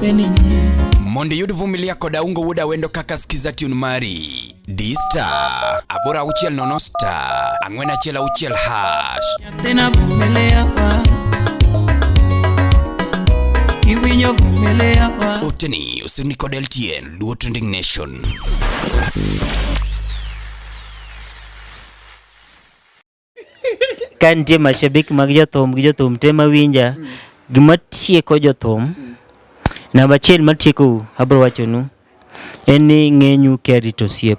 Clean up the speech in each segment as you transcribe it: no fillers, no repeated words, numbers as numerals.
Mondo iyud Vumilia kod Aungo Wuod Awendo kaka skiza tune mari, di star 860 star 416 hash. Nyathina vumilia wa Iwinjo vumilia wa Oteni osirni kod LTN Luo Trending Nation. Ka nitie mashabiki mag jothum gi jothum te mawinja, gima tieko jothum, namba achiel matiekou abro wachonu en ni ng'enyu kia rito osiep.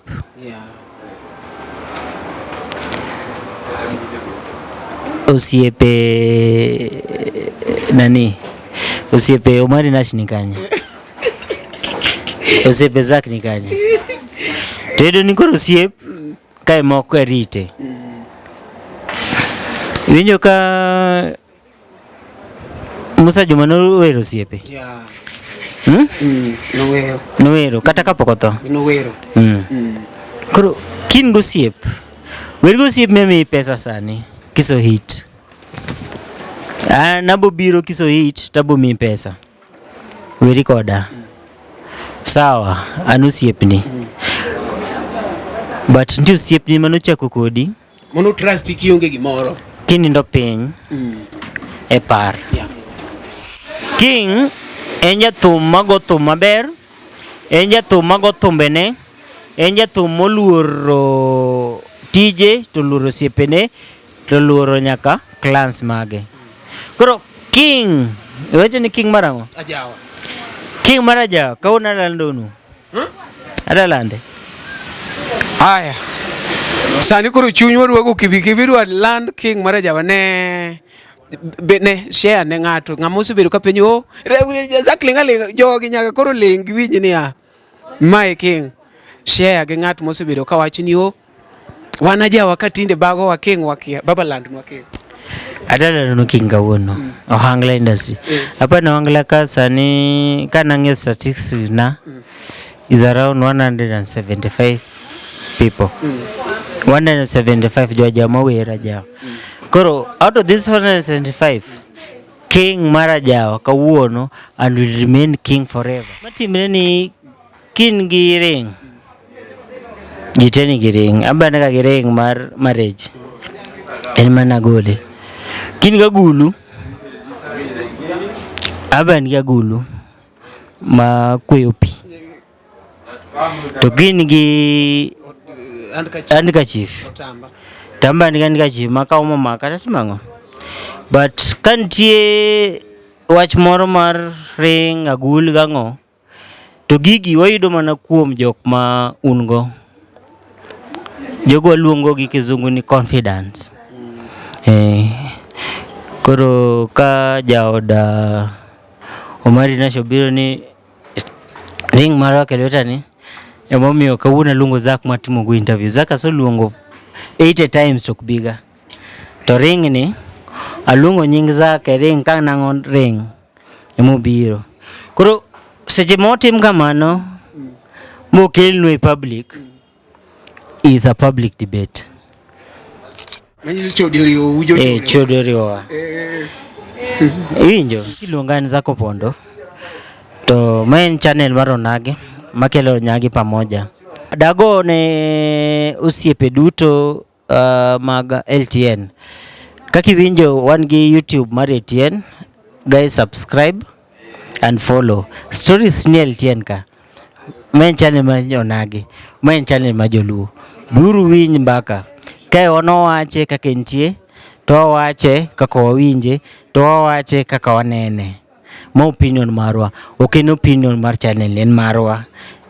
Osiepe nani? Osiepe Omari Nash ni kanye? Osiepe Zack ni kanye? To iyudo ni koro osiep kae moko e rite. Iwinjo ka Musa Juma nowero osiepe? Yeah. Hmm? Nowero. Nowero kata kapok otho. Nowero. Koro kin gosiep, wer gosiep mimiyi pesa sani kiso hit. An abo biro kiso hit tabo miyi pesa. Weri koda. Sawa, an osiepni. But nitie osiepni manochako kodi Mono trust kionge gimoro. kinindo piny e par. Yeah. King en jathum mago thum maber, en jathum mago thumbene, en jathum moluoro tije to oluoro osiepene to oluoro nyaka clans mage. Koro King, iwacho ni King mar ang'o? Ajawa. King mar ajawa, kawuono alandonu. Adalande. Haya. Sani koro chunywa dwa go kibi kibi dwa land king mar ajawa ne be ne share ne ng'ato ng'ama osebedo ka penjo oh Zack ling aling jogi nyaka koro ling giwinj niya mae king share gi ng'at mosebedo ka wacho ni oh wan ajawa ka tinde bago wa king wakia baba land nwa king. Adalando King kawuono. Ohangla industry. Hapa na Ohangla ka sani ka nang'iyo statistics na is around 175 people. 175 jo ajawa mawer ajawa. Koro out of this 175 king mar ajawa kawuono and will remain king forever. Matimre ni kin gi ring ji te nigi ring an be aneno gi ring mar marriage en mana gole. Kin gi agulu an be an gi agulu ma kweyo pi. To gin gi handkerchief to an be an gi handkerchief ma ka omo maka tatimo ang'o? But ka nitie wach moro mar ring, agulu gang'o, to gigi wayudo mana kuom jok ma un go. Jogo waluongo gi kizungu ni confidence. Eh, koro ka jaoda Omari Nash obiro ni ring marwako e lweta ni emomiyo kawuono aluongo Zack matimo go interview. Zack aseluongo 80 times to ok biga. To ring ni aluongo nying Zack e ring ka nang'o ring emobiro. Koro seche ma otim kamano mokelnu e public is a public debate. Manyiso chode oriwo ujo Eh, chode oriwowa. Iwinjo? Iluonga an Zack Opondo. To ma en channel mar Onagi makelo Onagi pamoja. Dago ne osiepe duto mag LTN. Kaka iwinjo wan gi YouTube mar LTN. Guys subscribe and follow. Stories ni LTN ka. Ma en channel mar Onagi. Ma en channel mar Joluo. Biuru winj mbaka. Kae wan wawache kaka entie, to wawache kaka wawinje, to wawache kaka wanene. Ma opinion marwa. Ok en opinion mar channel ni, en marwa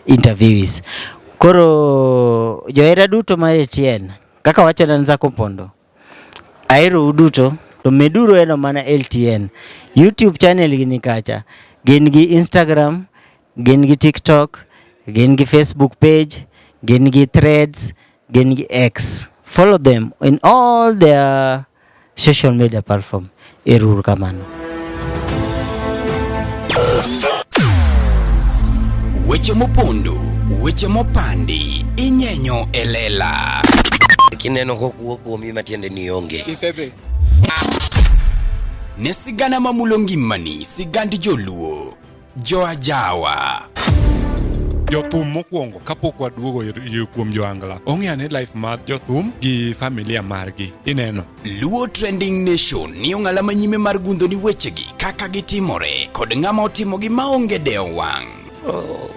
interviewees. Koro johera duto mar LTN, kaka wacho ne Zack Opondo, ahero u duto to meduru hero mana LTN. YouTube channel gi ni kacha. Gin gi Instagram, gin gi TikTok, gin gi Facebook page, gin gi Threads, gin gi X. Follow them in all their social media platform. Ero uru kamano. Weche mopondo, weche mopandi, inyenyo e lela. Kineno kokuo kuomi matiende ni onge. Isedhi. Ne sigana mamulo ngimani, sigand joluo. Joajawa. Jothum mokwongo kapok waduogo kuom joangla ong'e ane life mar jothum gi familia margi ineno. Luo Trending Nation ni ong'ala manyime mar gundho ni wechegi kaka gitimore kod ng'ama otimogi maonge dewo wang'.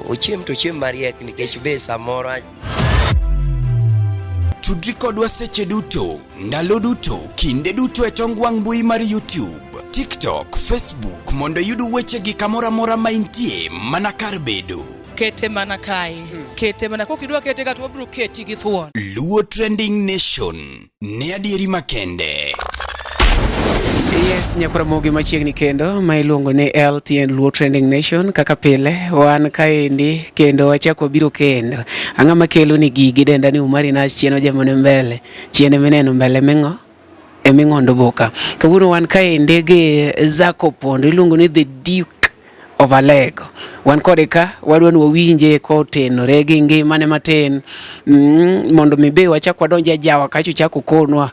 Ochiem to ochiem mariek nikech be samoro Tudri kodwa seche duto, ndalo duto, kinde duto e tong wang' mbui mar YouTube, TikTok, Facebook mondo iyud wechegi kamoro amora ma intie mana kar bedo. Kete mana kae. Kete mana kokidwa kete ka to wabiro keti gi thuon. Luo Trending Nation ne adieri makende. Yes, nyakwaramogi machiegni kendo ma iluongo ni LTN Luo Trending Nation kaka pile wan kaendi kendo wachako wabiro kendo. Ang'o makelo ni gigi denda ni Umari Nash chien ojamone mbele chien emineno mbele ming'o eming'ondo boka. Kawuono wan kaendi gi Zack Opondo iluongo ni the Duke of Alego. Wan kode ka wadwa ni wawinje kotenore gi ngimane matin mondo mi be wachak wadonj e ajawa kacha ochak okonwa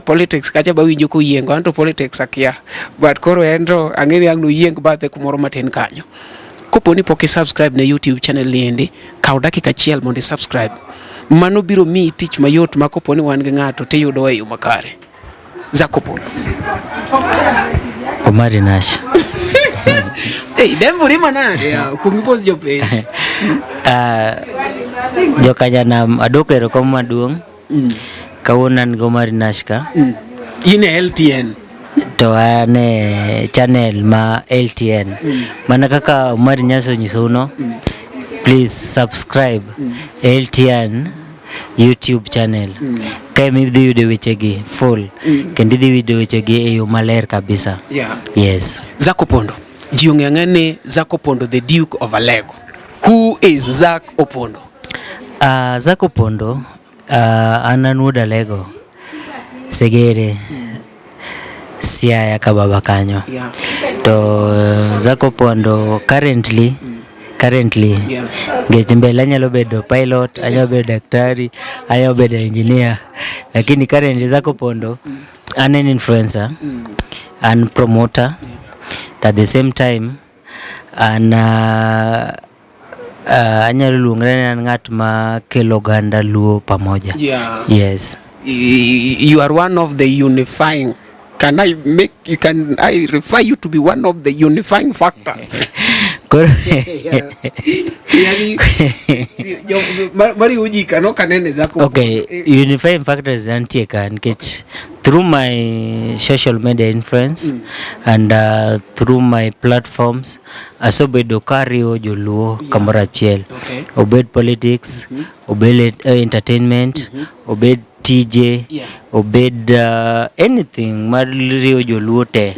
politics kacha bawinjo koyiengo anto politics akia but koro en to ang'e ni ang' noyieng bathe kumoro matin kanyo. Kopo ni pok i-subscribe ne YouTube channel ni endi, kaw dakika achiel mondo i-subscribe. Mano biro miyi tich mayot ma kopo ni wan gi ng'ato tiyudowa e yo makare. Zack Opondo. Omari Nash. Hey, dembori manade ya kuong ipos jopiny. Jokanyanam adwoko erokamano maduong'. Kawuono an gi Omari Nash ka. In e LTN. To an e channel ma LTN. Mana kaka Omari Nash onyisou no, please subscribe LTN YouTube channel. Kae midhi yudo wechegi full. Kendo idhi yudo wechegi e yo maler kabisa. Yes. Zack Opondo. Ji ong'eyo ang'eya ni Zack Opondo the Duke of Alego. Who is Zack Opondo? Zack Opondo, an an wuod Alego, Segere, Siaya ka baba kanyo. To Zack Opondo currently nikech mbele anyalo bedo pilot, anyalo bedo daktari, anyalo bedo engineer, lakini currently Zack Opondo an an influencer, an promoter, at the same time an anyalo luongre ni an ng'at ma kelo oganda Luo pamoja. Yes. You are one of the unifying. Can I make you can I refer you to be one of the unifying factors? Koro Yani mariwo ji ka nok anene Zack Opondo. Okay, unifying factors nitie ka nikech through my social media influence and through my platforms asebedo kariwo joluo kamoro achiel. Obed politics, obed entertainment, obed tije, obed anything mar riwo joluo te.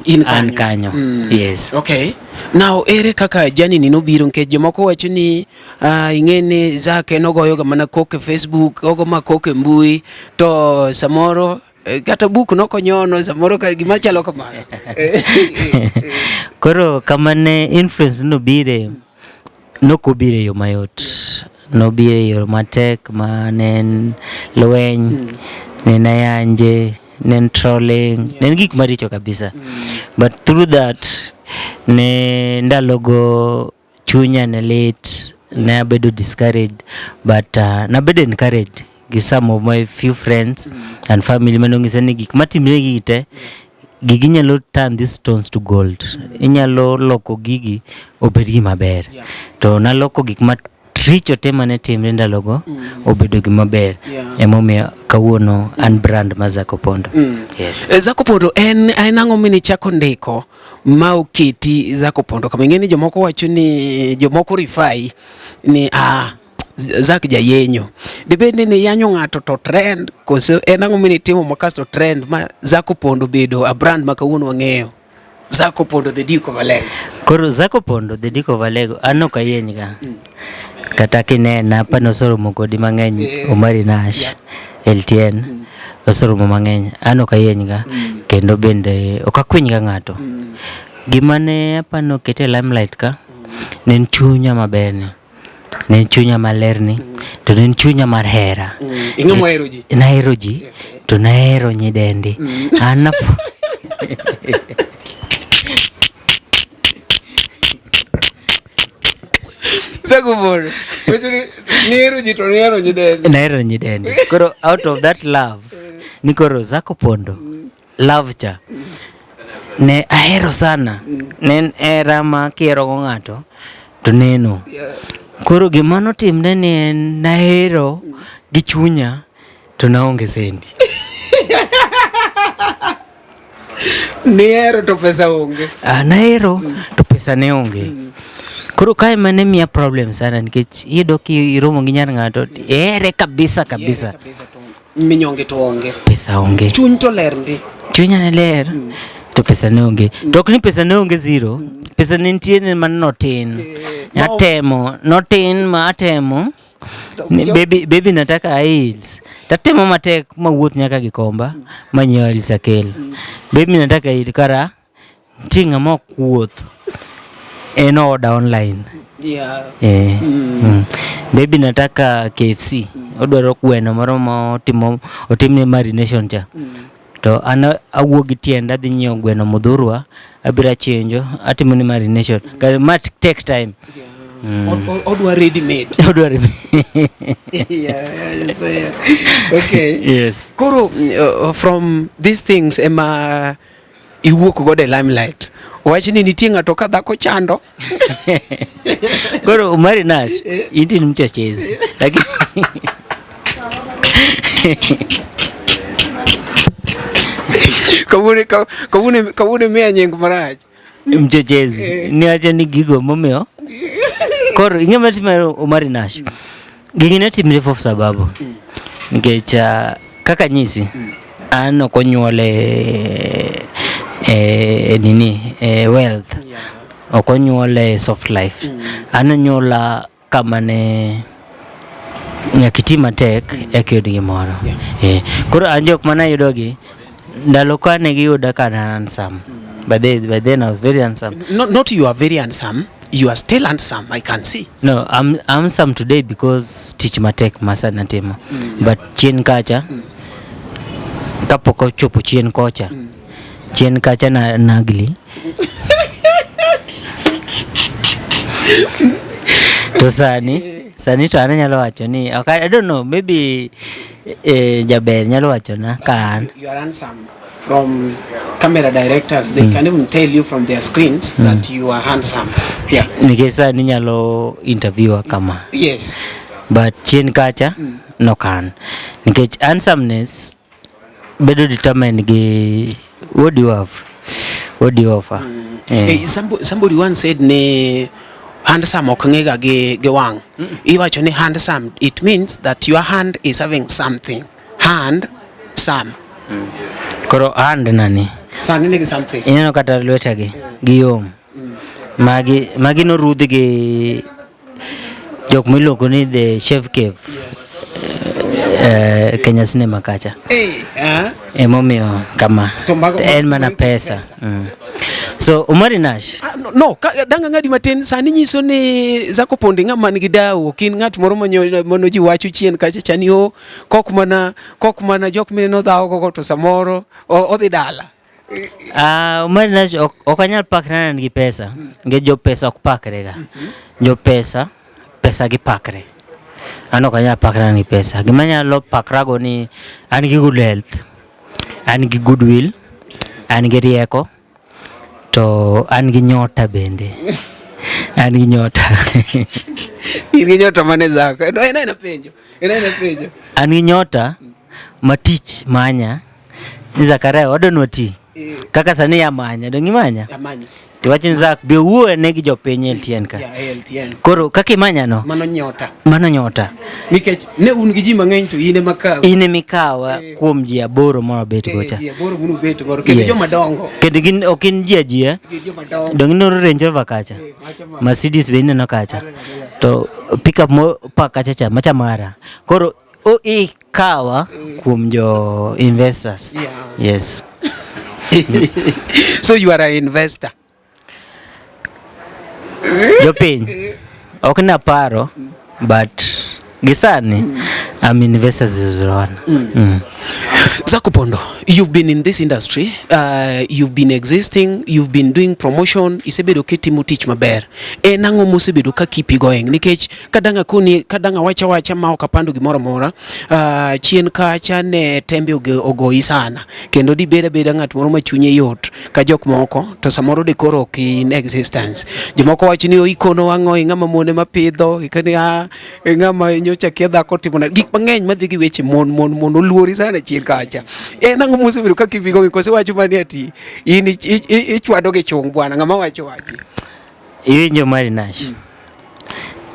In An kanyo. kanyo. Yes. Okay. Now ere kaka journey ni nobiro nikech jomoko wacho ni ing'e ni Zack en ogoyo ga mana koko e Facebook, ogo ma koko e mbui to samoro kata buk nokonyono samoro ka gima chalo kamano. Koro kama ne influence nobire, nokobiro e yo mayot. Nobiro e yo matek ma ne en lweny, ne en ayanje, ne en trolling, ne en gik maricho kabisa. But through that, ne ndalogo chunya ne lit, ne abedo discouraged, but nabedo encouraged gi some of my few friends and family mane onyisa ni gik matimre gi te, gigi nyalo turn these stones to gold. Inyalo loko gigi obed gima ber. To naloko gik maricho te mane timre ndalogo obedo gima ber. Emomiyo kawuono an brand mar Zack Opondo. Yes. Zack Opondo en ang'o minichako ndiko ma oketi Zack Opondo kama ing'e ni jomoko wacho ni jomoko refer ni Zack jayenyo. Dibed ni niyanyo ng'ato to trend koso en ang'o minitimo ma kasto trend ma Zack Opondo bedo a brand ma kawuono wang'eyo. Zack Opondo the Duke of Alego. Koro Zack Opondo the Duke of Alego an ok ayieny ga. Kata kinena pano osoromo kodi mang'eny Omari Nash, LTN osoromo mang'eny. An ok ayieny ga kendo bende ok akwiny ga ng'ato. Gima ne apano kete e limelight ka ne en chunya maber ni. Ne en chunya maler ni to ne en chunya mar hera. Ing'ama ohero ji? Nahero ji to nahero nyidendi. An Zakupondo. Weche ni nihero ji to nihero nyidendi. Nahero nyidendi. Koro out of that love ni koro Zack Opondo love cha ne ahero sana. Ne en hera ma kihero go ng'ato to neno. Koro gima notimne ni en nahero gi chunya to naonge sendi. Nihero to pesa onge. Ah, nahero to pesa ne onge. Koro kae ema ne miya problem sana nikech iyudo kiromo gi nyar ng'ato ihere kabisa kabisa. Kabisa to minyonge to onge. Pesa onge. Chuny to ler ndi. Chunya ne ler to pesa ne onge. To ok ni pesa ne onge zero. Pesa ne nitie ne mana notin. Atemo, notin ma atemo. Ni baby, baby nataka heels. Tatemo matek mawuoth nyaka Gikomba manyiew heels akel. Baby nataka heels kara nitie ng'ama ok wuoth. En order online. Yeah. Eh. Baby nataka KFC. Odwaro gweno moro ma otimo otimne marination cha. To an awuok gi tienda adhi nyiewo gweno Muthurwa, abiro achinjo, atimo ne marination. Kare ma take time. Odwa ready made. Odwaro Yeah. Okay. Yes. Koro from these things ema iwuok godo e limelight. Wach ni nitie ng'ato ka dhako chando. Koro Omari Nash, inti ni mchochezi. Lakini Kawuono miya nying marach. Mchochezi. Niwacho ni gigo momiyo. Koro ing'e matimore Omari Nash. Gini ne timre for sababu. Nikech kaka nyisi, an ok onyuole e nini e wealth. Ok onyuole e soft life. An onyuola kama ne nyaka iti matek eka iyud gimoro. Koro an jok mane ayudogi, ndalo ka ne giyuda ka an handsome. By then I was very handsome. Not you are very handsome. You are still handsome, I can see. No, I'm handsome today because tich matek ma sani atimo. But chien kacha, kapok ochopo chien kocha, chien kacha na nagli. To sani, sani to an anyalo wacho ni, okay, I don't know, maybe jaber nyalo wacho na ka an. You are handsome. From camera directors, they can even tell you from their screens that you are handsome. Yeah. Nikech sani nyalo interviewer kama. Yes. But chien kacha, nokan. Nikech handsomeness bedo determined gi what do you have? What do you offer? Hey, somebody once said ni handsome ok ng'ega gi wang'. Iwacho ni handsome, it means that your hand is having something. Hand some. Koro hand nani? Sani nigi something. Ineno kata lwetagi gi yom. Magi norudh gi jok miluongo ni the Chef Cave. Kenya Cinema kacha. Emomiyo kama. To mago- En mana pesa. So Omari Nash. Ah, no, dang' ang'adi matin sani nyiso ni Zack Opondo ng'ama nigi dawo, ok in ng'at moro mano ji wacho chien kacha chani o kok mana jok mineno dhawo gogo to samoro odhi dala. Ah, Omari Nash ok anyal pakre ni an gi pesa. Nikech jo pesa ok pakre ga. Jo pesa, pesa gi pakre. An ok anyal pakra ni pesa. Gima anyalo pakrago ni an gi good health, an gi goodwill, an gi rieko, to an gi nyota bende. An gi nyota. In gi nyota mane Zack? No, en aena penjo. En aena penjo. An gi nyota ma tich manya. Ni Zakaria wadwa ti. Kaka sani ya manya, dong imanya? Amanya. To wach ni Zak be wuo ne gi jopiny LTN ka. Ya LTN. Koro kaka imanya no, Mano nyota. mano nyota. Nikech ne un gi ji mang'eny to in ema kaw. In emikawa kuom ji aboro ma wabet go cha. Ji aboro munu bet godo kendo joma dongo. Kendo gin ok in ji ajia. Gi joma dongo. Dong ineno Range Rover kacha. Wacho ma. Mercedes be ineno kacha. To pickup mo pa kacha cha macha mara. Koro o ikawa kuom jo investors. Yeah. Yes. So you are an investor. Jopiny. Ok naparo but gisani I'm investor 001. Zack Opondo, you've been in this industry, you've been existing, you've been doing promotion, isebedo kitimo tich maber. En ang'o mosebedo ka keep you going? Nikech kadang' akoni, kadang' awacha wacha ma ok apando gimoro amora, chien kacha ne tembe ogoyi sana. Kendo dibed abeda ng'at moro ma chunye yot ka jok moko, to samoro de koro ok in existence. Jomoko wacho ni ikono wang'o, ing'ama mone mapidho, ikoni ah, ng'ama nyocha kia dhako timo nade. Gik mang'eny madhi gi weche mon mon mon oluori sana chien kacha. En ang'o mosebedo ka keep you going? Koso iwacho mana ni ati in ichwado gi chung bwana, ng'ama wacho wachi. Iwinjo Mari Nash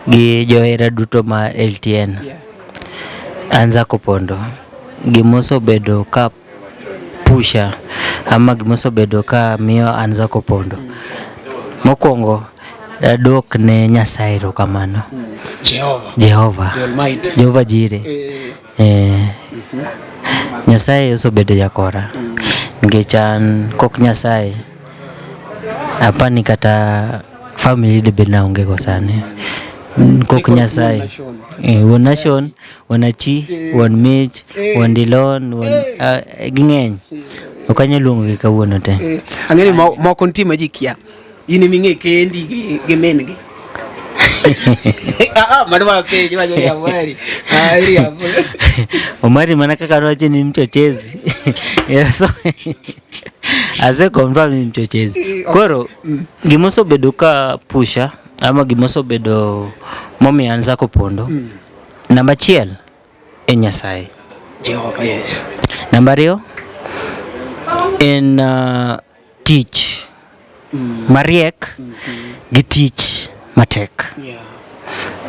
gi johera duto ma LTN. An Zack Opondo. Gimosebedo ka pusha ama gimosebedo ka miyo an Zack Opondo. Mokwongo aduok ne Nyasaye erokamano. Jehova. Jehova. The Almighty. Jehova Jireh. Nyasaye osebedo jakora. Nikech an kok Nyasaye apani kata family debed na onge go sani. Kok Nyasaye. Wuon Nation, wuon Achi, wuon Mich, wuon Dilon, wuon ging'eny. Ok anyal luongo gi kawuono te. Ang'e ni moko nitie ma ji kia. In ema ing'e kendi gi min gi. Mano ma penj wacho ni Omari. Ah, iriambo. Omari mana kaka nowacho ni mchochezi. Yeah, so ase confirm ni mchochezi. Koro gimosebedo ka pusha ama gimosebedo momiyo an Zack Opondo. Namba achiel en Nyasaye. Jehova, yes. Namba ariyo en tich mariek gi tich matek.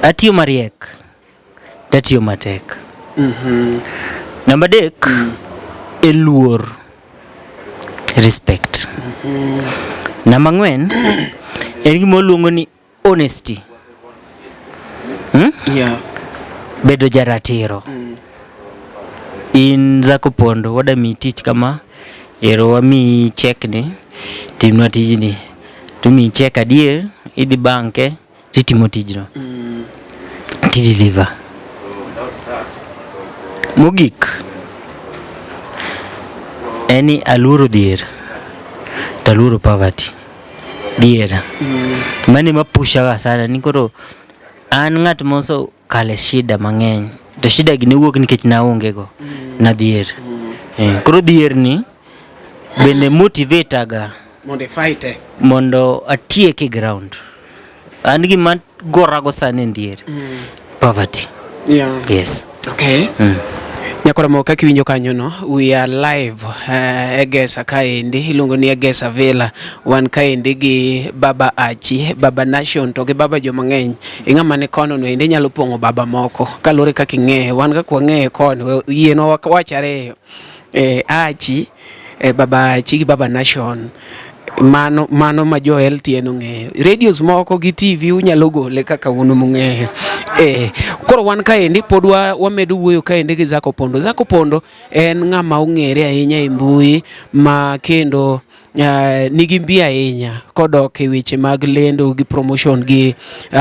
Atiyo mariek tatiyo matek. Namba adek en luor, respect. Namba ang'wen en gima waluongo ni honesty. Bedo jaratiro. In Zack Opondo wada miyi tich kama, ero wamiyi check ni, timnwa tijni. Timiyi check adier, idhi bank titimo tijno. Ti deliver. Mogik en ni aluoro dhier to aluoro poverty. Dhier. Mano ema pusha ga sana ni koro an ng'at mosekale shida mang'eny to shida gi ne wuok nikech naonge go nadhier. Koro dhier ni bende motivate ga Mondo ifight. Mondo atiek e ground. An gima gorago sani en dhier. Poverty. Yes. Okay. Nyakora moko kaka iwinjo kanyo no, we are live Egesa kaendi, iluongo ni Egesa Villa. Wan kaendi gi Baba Achi, Baba Nation to gi Baba joma ng'eny. Ing'ama ni kono no endi nyalo pong'o baba moko kaluwore kaka ing'eye. Wan kaka wang'eye koni, yienwa wach ariyo. Achi, Baba Achi gi Baba Nation. Mano, mano ma jo LTN ong'eyo. Radios moko gi TV unyalo gole kaka un mung'eyo. Koro wan kaendi pod wamedo wuoyo kaendi gi Zack Opondo. Zack Opondo en ng'ama ong'ere ahinya e mbui ma kendo nigi mbi ahinya kodok e weche mag lendo gi promotion gi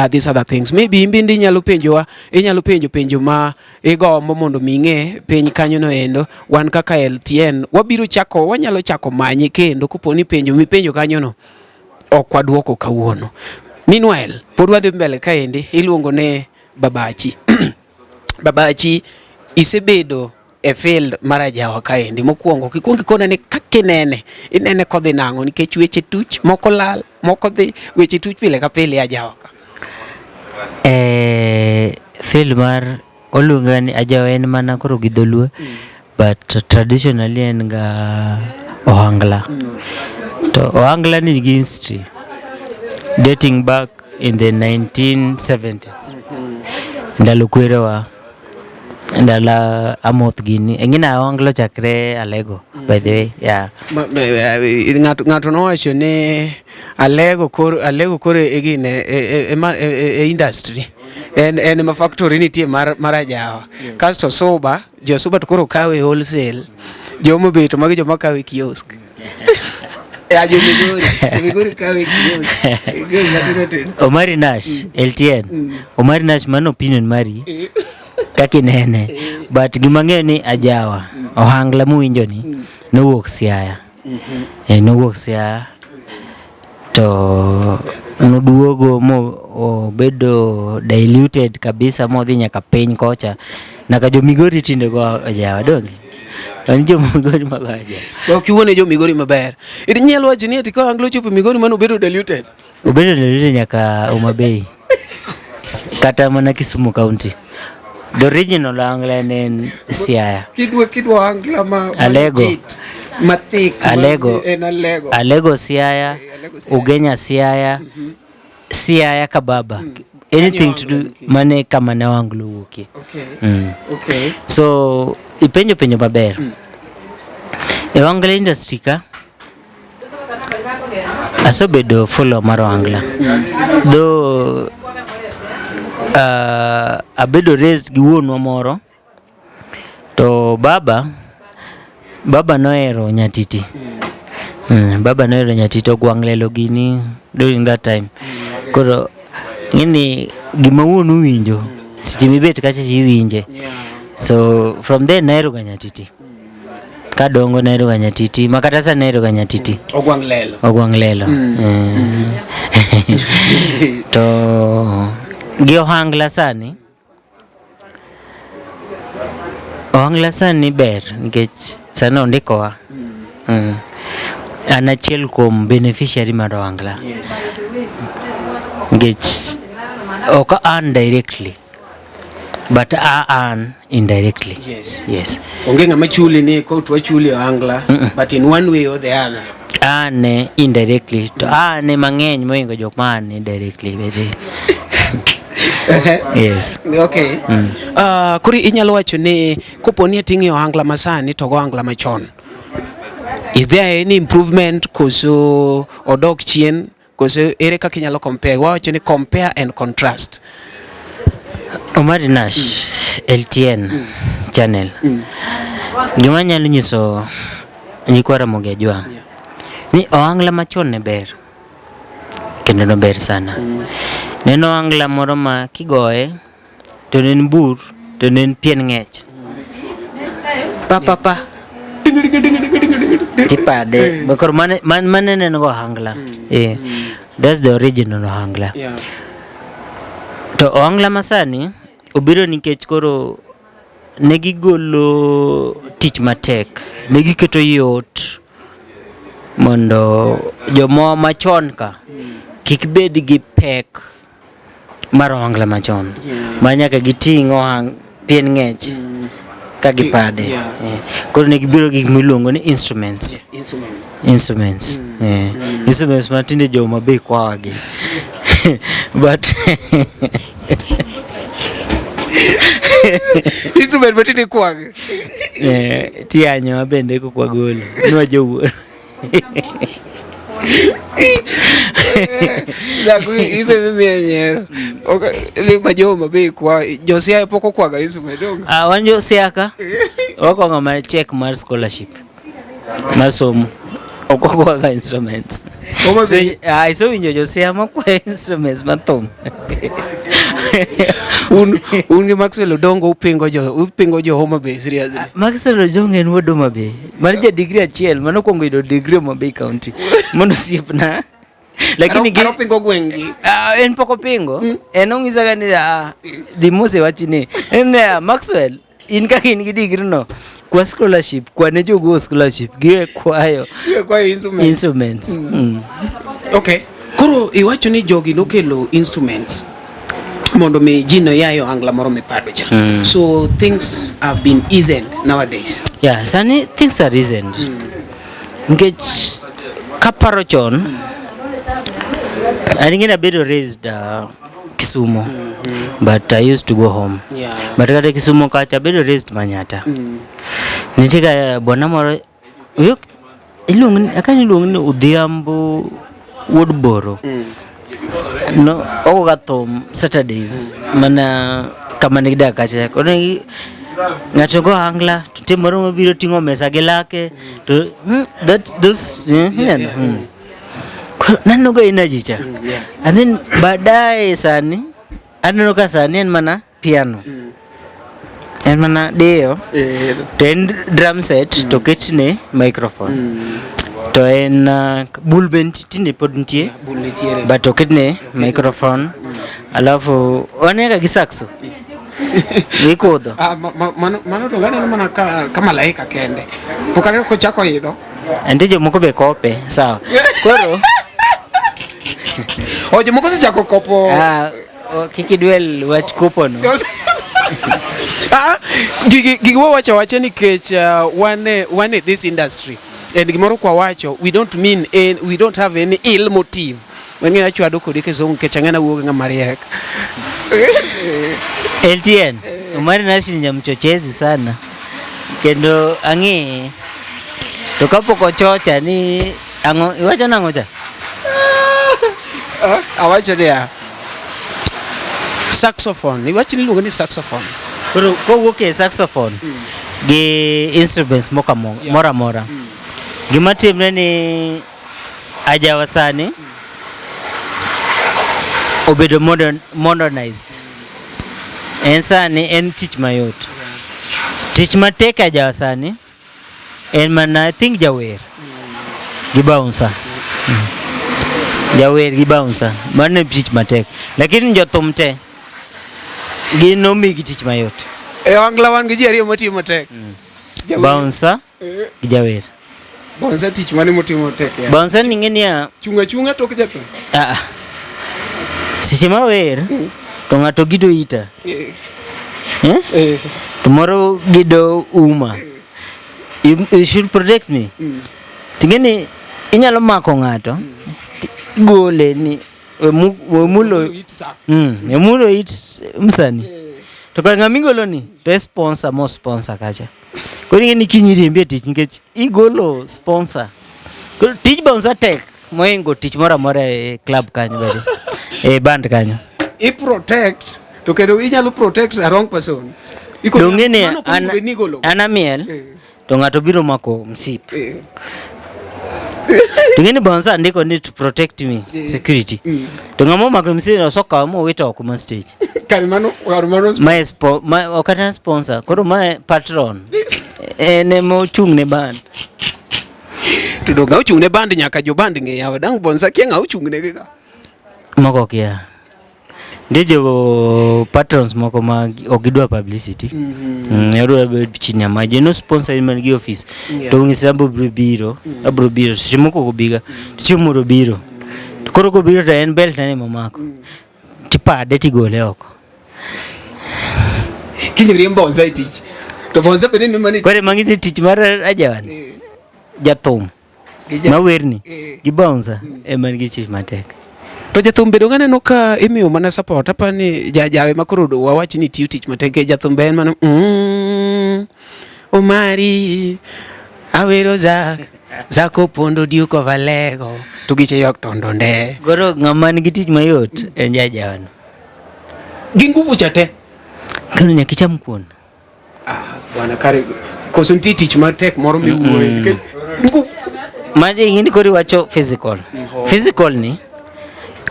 these other things. Maybe in bende inyalo penjowa, inyalo penjo penjo ma igombo mondo mi ing'e piny kanyo no endo. Wan kaka LTN wabiro chako, wanyalo chako manye kendo kopo ni penjo mipenjo kanyo no ok waduoko kawuono. Meanwhile, pod wadhi mbele kaendi, iluongo ne Babachi. Babachi, isebedo e field mar ajawa kaendi. Mokwongo, kikwongo ikona ni kaka inene, inene kodhi nang'o nikech weche tuch, moko lal, moko dhi, weche tuch pile ka pile ajawa ka. Field mar oluonga ni ajawa en mana koro gi dholuo, but traditionally en ga ohangla. To ohangla ni nigi history dating back in the 1970s. Ndalo kwerewa, ndalo amoth gini. Ing'e ohangla ochakre Alego, by the way, yeah. Ng'ato nowacho ni Alego koro, Alego koro e gine, e industry. En ma factory nitie mar ajawa. Kasto Suba, jo Suba to koro kawe wholesale. Joma obeto magi joma kawe kiosk. Ya jo Migori, jo Migori kawe kiosk. Kiosk matindo tindo. Omari Nash, LTN. Omari Nash, mano opinion mari. Kaka inene. But gima ang'eyo ni ajawa, ohangla muwinjo ni, nowuok Siaya. Eh, nowuok Siaya to noduogo mo obedo diluted kabisa modhi nyaka piny kocha. Nyaka jo Migori tinde go ajawa donge? En jo Migori mago ajawa. Ok iwuone jo Migori maber. Inyalo wacho ni ati ka ohangla ochopo Migori mano obedo diluted. Obedo diluted nyaka Homa Bay. Kata mana Kisumu County. The original ohangla ne en Siaya. Kidwa ohangla ma Alego. legit, ma thick, ma Alego. en Alego. Alego Siaya, Alego Siaya. Ugenya Siaya, Siaya Kababa. Anything to do mane kama ne ohangla owuokie. Okay. Mm. Okay. So ipenjo penjo maber. E ohangla industry ka asebedo follower mar ohangla. Though abedo raised gi wuonwa moro to baba nohero nyatiti. Baba nohero nyatiti ogwang' lelo gini during that time. Koro ng'eni gima wuonu winjo seche mibet kacha iwinje. So from there nahero ga nyatiti. Kadongo nahero ga nyatiti makata sani nahero ga nyatiti. Ogwang' lelo. Ogwang' lelo. To gi ohangla sani, ohangla sani ber nikech sani ondikowa. An achiel kuom beneficiary mar ohangla. Yes. Nikech ok earn directly but I earn indirectly. Yes. Yes. Onge ng'ama chuli ni ko to wachuli ohangla but in one way or the other. Earn indirectly to earn mang'eny mohingo jok ma earn directly bende. Yes. Okay. Koro inyalo wacho ni kopo ni ating'e ohangla masani to go ohangla machon. Is there any improvement koso odok chien koso ere kaka inyalo compare? Wawacho ni compare and contrast. Omari Nash, LTN channel. Gima anyalo nyiso nyikwa Ramogi Ajwang' ni ohangla machon ne ber kendo nober sana. Ne en ohangla moro ma kigoye to ne en bur to ne en pien ng'ech. Pa pa pa. Tipade. Koro mane mane ne en go ohangla. Eh. That's the original ohangla. To ohangla masani obiro nikech koro ne gigolo tich matek, ne giketo yot mondo joma machon ka kik bed gi pek mar ohangla machon ma nyaka giting' ohang pien ng'ech ka gipade. Eh, koro ne gibiro gi gik miluongo ni instruments. Instruments. Instruments. Eh, instruments matinde jo Homa Bay kwawagi. But Instrument matinde kwagi. Eh, tiyanyowa bende koka wagolo. Nwa jowuoro. Dhako ibe miya nyiero. Ok, ni ma jo Homa Bay kwa jo Siaya pok okwaga instrument donge? Ah, wan jo Siaya ka wakwongo mana check mar scholarship mar somo. Ok wakwaga instruments. Homa Bay. So, ah, isewinjo jo Siaya makwayo instruments mar thum. Un gi Maxwell Odongo upingo jo Homa Bay seriously. Maxwell Odongo en wuod Homa Bay. Mano ja degree achiel, mano okuongo yudo degree Homa Bay County. Mano osiepna. Lakini gi Karo pingo gweng' gi. Ah, en pok opingo. En ong'isa ga ni ah, dhi mos e wachni. En niya, Maxwell, in kaka in gi degree no, kwa scholarship, kwa ne jogo scholarship, giwe kwayo Giwe kwayo instruments. instruments. Okay. Koro iwacho ni jogi nokelo instruments mondo mi ji noyae ohangla moro mipado cha. So things have been easened nowadays. Yeah, sani things are easened. Nikech kaparo chon, an ing'e nabedo raised Kisumu, but I used to go home. But kata Kisumu kacha abedo raised Manyata. Nitie ga bwana moro iluongo ni akani iluongo ni Odhiambo Wuod Boro. No, ogo ga thum Saturdays mana kama ne gidak kacha. Koro ng'ato go ohangla to nitie moro mabiro ting'o mesa gi lake to that those yeah. Koro naneno ga energy cha. And then baadaye sani aneno ka sani en mana piano. En mana diyo to en drum set to ketne microphone. To en bul be tinde pod nitie Bul nitiere. but oketne microphone. Alafu wanega gi saxo. Ikudho. Ah, mano to aneno mana ka malaika kende. Pok aneno kochako idho. Nitie jomoko be kope, sawa. Koro O jomoko osechako kopo. ah, kik idwel wach kopo no. Ah, gigi wawacho awacha nikech wan e this industry and gimoro kwa wacho we don't mean we don't have any ill motive. Wengine achwado kodi kizungu nikech ang'e nawuok gi ng'ama riek. LTN, Omari Nash ni mchochezi sana. Kendo ang'e to kapok ochocha ni ang'o iwacho nang'o cha? Awacho niya saxophone, iwacho ni iluongo ni saxophone. Koro kowuok e saxophone gi instruments moko moro amora. Gima timre ni ajawa sani obedo modernized. En sani en tich mayot. Tich matek e ajawa sani en mana I think jawer gi bouncer. Jawer gi bouncer. Mano e tich matek. Lakini jothum te gin omigi tich mayot. E Ohangla wan gi ji ariyo matiyo matek. Jawer. Bouncer gi jawer. Bouncer tich mane motimo matek ya? Bouncer ni ing'e niya, Chung' achung'a tok jathum. ah, seche ma wer to ng'ato gido ita. Eh? To moro gido uma. You should protect me. Ting'e ni inyalo mako ng'ato igole ni wemulo It sa. Wemulo it msani. To kar ng'ama igolo ni to e sponsor mo sponsor kacha. Koro ing'e ni kiny iriembi e tich nikech igolo sponsor. Koro tij bouncer tek mohingo tich moro amora e club kanyo bende. E band kanyo. I protect to kendo inyalo protect a wrong person. Dong'e ni Mano ok onego bed ni igolo. an amiel to ng'ato biro mako msip. To ing'e ni bouncer ndiko ni to protect me security. To ng'ama omako msip no osekawo mowito oko mar stage. Kar mano Mae ma ok en sponsor, koro mae patron. En ema ochung' ne band. To dong' ochung' ne band nyaka jo band ng'e yawa dang' bouncer kia ng'a ochung' ne gi ka. Moko kia. Nitie jo patrons moko ma ok gidwa publicity. Odwa bedo chini ya maji. No sponsor in man gi office. To ong'isi abro biro, abro biro. Seche moko ok obiga. To chieng' moro obiro. To koro kobiro to en belt ne momako. Tipade tigole oko. Kiny riemb bouncer e tich. To bouncer bende ni mane Koro mang'isi tich mar ajawani. Jathum. Mawerni gi bouncer ema nigi tich matek. To jathum bedo ganeno ka imiyo mana support apa ni jajawe ma koro wawach ni tiyo tich matek e jathum be en mana Omari awero Zak Opondo Duke of Alego to giche ywak tondo nde. Koro ng'ama nigi tich mayot en jajawano. Gi nguvu cha te. Koro nyaka icham kuon. Ah, bwana kare koso nitie tich matek moro miwuoye nikech nguvu Maji ing'eni koro iwacho physical. Physical ni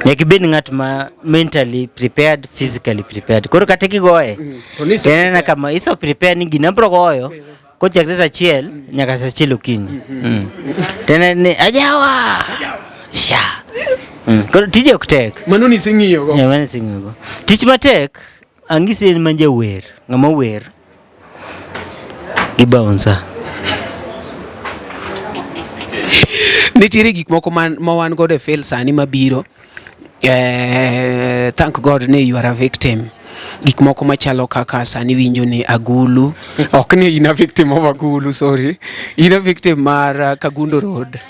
nyaka ibed ng'at ma mentally prepared, physically prepared. Koro kata kigoye, To ni to en anena kama iso prepare ni gini abro goyo kochakre saa achiel nyaka saa achiel okinyi. To en ni ajawa sha. Koro tije ok tek. Mano niseng'iyo go. Yeah, mano iseng'iyo go. Tich matek ang'isi en man jawer, ng'ama wer gi bouncer. Nitiere gik moko ma wan godo e field sani mabiro. Thank God ni you are a victim. Gik moko machalo kaka sani winjo ni agulu. Ok ni in a victim of agulu, sorry. In a victim mar Kagundo Road.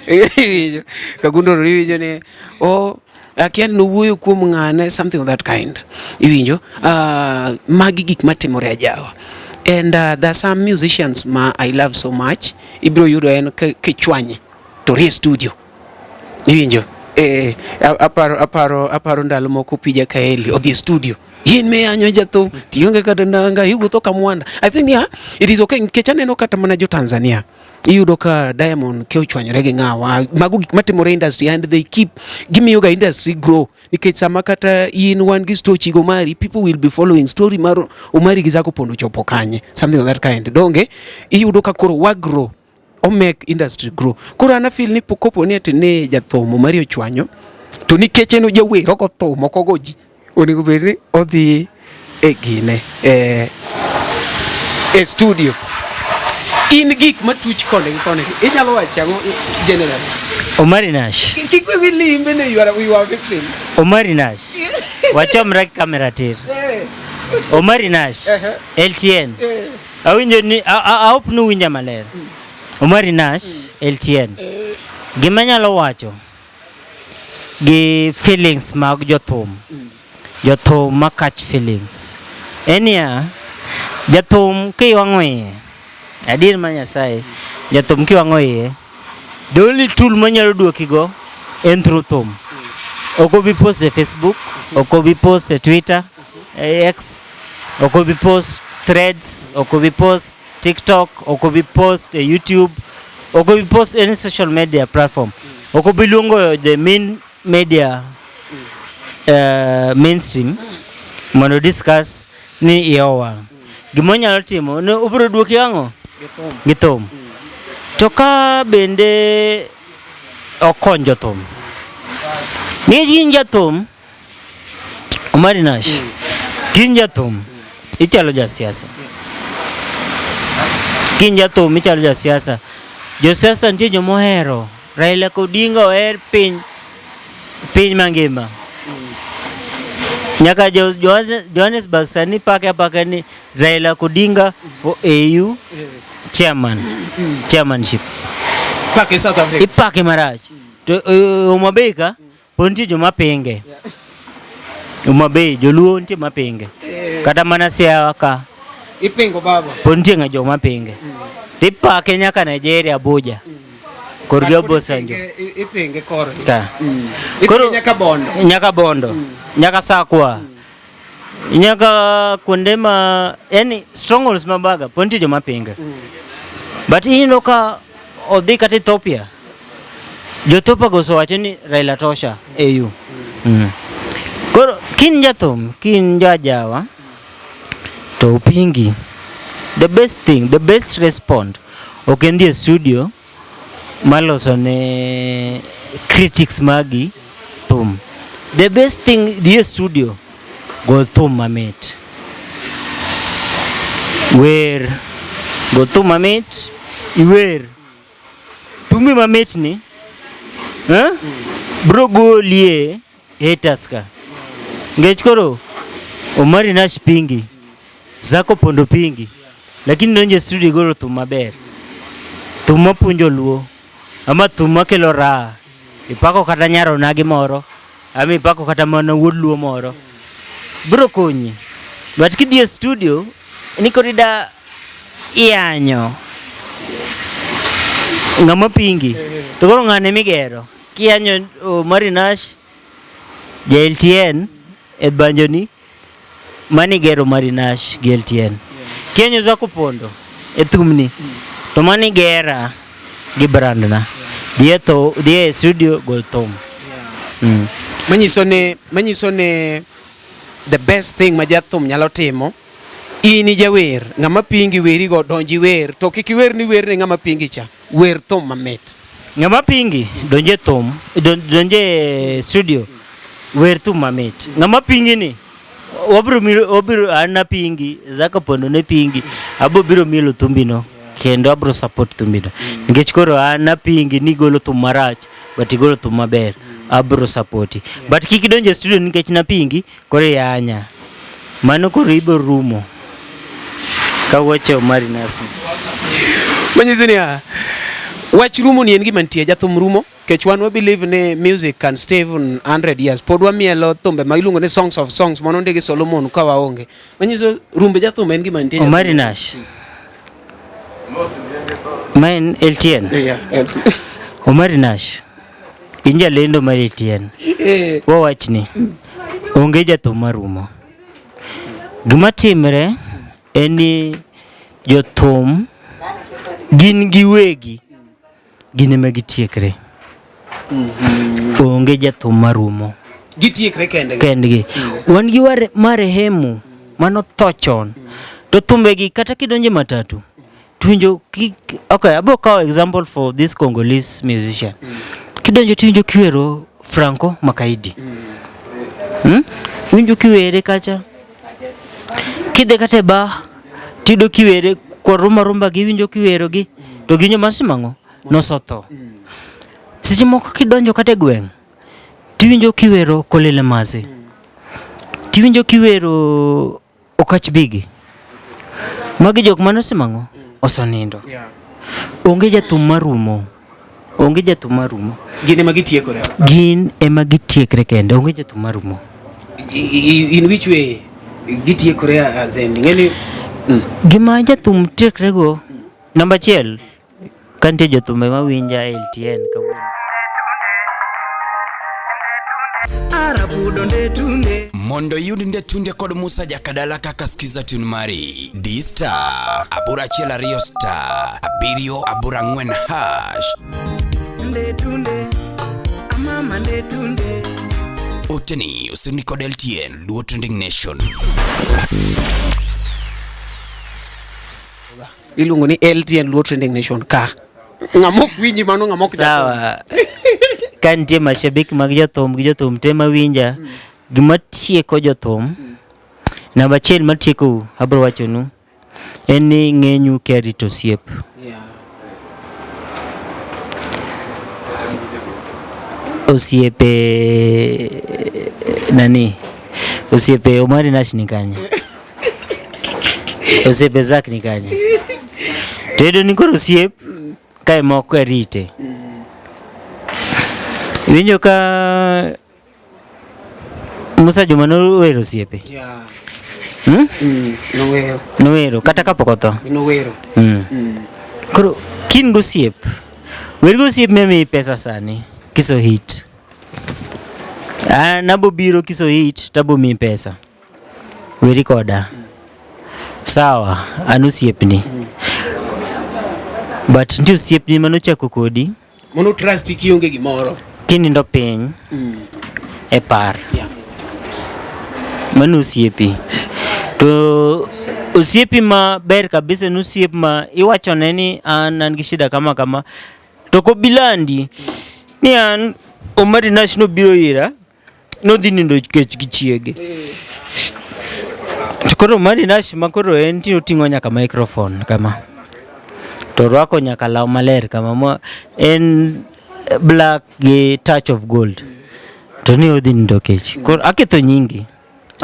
Kagundo Road iwinjo ni oh, akia ni nowuoyo kuom ng'ane, something of that kind. Iwinjo? Magi gik matimore ajawa. And there are some musicians ma I love so much. Ibiro yudo en kichwanye to rie studio. Iwinjo? Aparo ndalo moko Pija Kaeli odhi e studio. In miyanyo jathum, tionge kata nanga, iwuotho ka mwanda. I think yeah, it is okay nikech aneno kata mana jo Tanzania. Iyudo ka Diamond ke ochwanyore gi ng'awa. Mago gik matimore e industry and they keep gimiyo ga industry grow. Nikech sama kata in wan gi stochi go mari, people will be following story mar Omari gi Zako Pondo chopo kanye. Something of that kind. Donge iyudo ka koro wa grow. O make industry grow. Koro an afeel ni kopo ni ati ne jathum Omari ochwanyo to nikech en jawer ok othum ok ogo ji onego bed ni odhi e gine e, e studio in gik matuch koni gi koni inyalo wacho ang'o general Omari Nash. Kik we limbe ne you are you are victim. Omari Nash. Wachomre kamera tir. Eh. Omari Nash. LTN. Eh. Awinjo ni I hope ni uwinja maler. Omari Nash LTN. Gima anyalo wacho gi feelings mag jothum. Jothum ma catch feelings. En niya, jathum kiwang'o iye, adier mar Nyasaye, jathum kiwang'o iye, the only tool manyalo duokigo en through thum. Ok obi post e Facebook, ok obi post e Twitter, e X, ok obi post threads, ok obi post TikTok, ok obi post e YouTube, ok obi post any social media platform. Ok obi luongo the main media mainstream mondo discuss ni iye owang'. Gima onyalo timo ni obiro duoki ang'o? Gi thum. To ka bende okony jothum. Nikech in jathum, Omari Nash, kin jathum, ichalo jasiasa. Kin jathum ichalo jasiasa. Josiasa nitie joma ohero. Raila Odinga oher piny piny mangima. Nyaka jo, Johannesburg sani pake apaka ni Raila Odinga for AU chairman, chairmanship. Pake South Africa. Ipake marach. To Homa Bay ka pod nitie joma pinge. Homa Bay joluo nitie mapinge. Kata mana Siaya ka Ipingo baba. pod nitie ng'a joma pinge. Tipake nyaka Nigeria Abuja. Kor gi Obasanjo. Ipinge koro. Ka. Koro nyaka Bondo. Nyaka Bondo. Nyaka Sakwa. Nyaka kuonde ma yani strongholds ma baga pod nitie joma pinge. But ineno ka odhi kata Ethiopia. Jo Ethiopia go osewacho ni Raila tosha AU. Koro kin jathum, kin jajawa to upingi. The best thing, the best respond ok en dhi e studio maloso ne critics magi thum. The best thing dhi e studio go thum mamit. Wer go thum mamit, iwer. Thumbi mamit ni eh? Bro golie haters ka. Nikech koro Omari Nash pingi, Zako Pondo pingi, lakini donjo e studio igolo thum maber. Thum mapuonjo luo, ama thum makelo raha. Ipako kata nyar onagi moro, ama ipako kata mana wuod luo moro. Bro konyi. But kidhi e studio, ni koro ida iyanyo ng'ama pingi. To koro ng'ane migero. Kiyanyo Omari Nash, ja LTN e banjoni, mano igero Omari Nash gi LTN. Kiyanyo Zako Pondo e thumni, to mano igera gi brand na. Dhi e tho, dhi e studio gol thum. Manyiso ni the best thing ma jathum nyalo timo in ijawer ng'ama pingi werigo donji wer to kik iwer ni wer ne ng'ama pingi cha wer thum mamit. Ng'ama pingi donje thum donje e studio wer thum mamit. Ng'ama pingi ni wabiro milo wabiro an napingi Zaka Pondo ne pingi abo biro mielo thumbino kendo abro support thumbino nikech koro an napingi ni igolo thum marach but igolo thum maber abro support but kik idonj e studio nikech napingi koro iyanya mano koro ibiro rumo kawuoche Omari Nasi. Manyiso niya wach rumo ni en gima nitie jathum rumo kech wan wa believe ni music can stay even 100 years pod wamielo thumbe ma iluongo ni songs of songs mano ndigi Solomon ka waonge manyiso rumbe jathum en gima nitie. Omari Nash ma en LTN. Yeah, LTN. Omari Nash in jalendo mar LTN. Wawachni onge jathum marumo. Gima timre en ni jothum Gin giwegi gin ema gitiekre. Onge jathum marumo. Gitiekre kendgi. Kendgi. Wan gi ware, marehemu manotho chon. To thumbegi kata kidonje matatu tuwinjo ki, okay, abo kawo example for this Congolese musician. Kidonjo tiwinjo kiwero Franco Makaidi. Winjo kiwere kacha. Kidhi kata e bar tiyudo kiwere kwa rumba rumba giwinjo kiwero gi to ginjo masimang'o nosotho. Seche moko kidonjo kata e gweng' tiwinjo kiwero Kolele Maze. Tiwinjo kiwero Okach Bigi. Magi jok mane osemang'o osenindo. Yeah. Onge jathum marumo. Onge jathum marumo. Gin ema gitiekore. Gin ema gitiekre kende. Onge jathum marumo. In which way gitiekore as in ng'eni Gima jathum tiekrego, namba achiel, ka nitie jothumbe mawinja LTN kawuono. Mondo iyud Ndetunde kod Musa Jakadala kaka skiza tune mari, di star 812 star 7 8 hash. Oteni osirni kod LTN Luo Trending Nation. Iluongo ni LTN Luo Trending Nation ka. Ng'ama ok winji mano ng'ama ok Sawa. Ka nitie mashabiki mag jothum gi jothum te mawinja, gima tieko jothum, namba achiel matiekou abro wachonu en ni ng'enyu kia rito osiep. Yeah. Osiepe nani? Osiepe Omari Nash ni kanye? Osiepe Zack ni kanye? To iyudo ni koro osiep kae moko e rite. Iwinjo ka Musa Juma nowero osiepe? Yeah. Hmm? Nowero. Nowero kata kapok otho. Nowero. Koro kin gosiep, wer gosiep memiyi pesa sani kiso hit. An abo biro kiso hit tabo miyi pesa. Weri koda. Sawa, an osiepni. But nitie osiepni manochako kodi Mono trust kionge gimoro. kinindo piny e par. Yeah. Mano osiepi. To osiepi ma ber kabisa en osiep ma iwachone ni an an gi shida kama kama. To kobilandi ni an Omari Nash nobiro ira nodhi nindo kech gi chiege. To koro Omari Nash ma koro en ti oting'o nyaka microphone kama. To orwako nyaka law maler kama ma en black gi touch of gold. To ni odhi nindo kech. Koro aketho nyingi.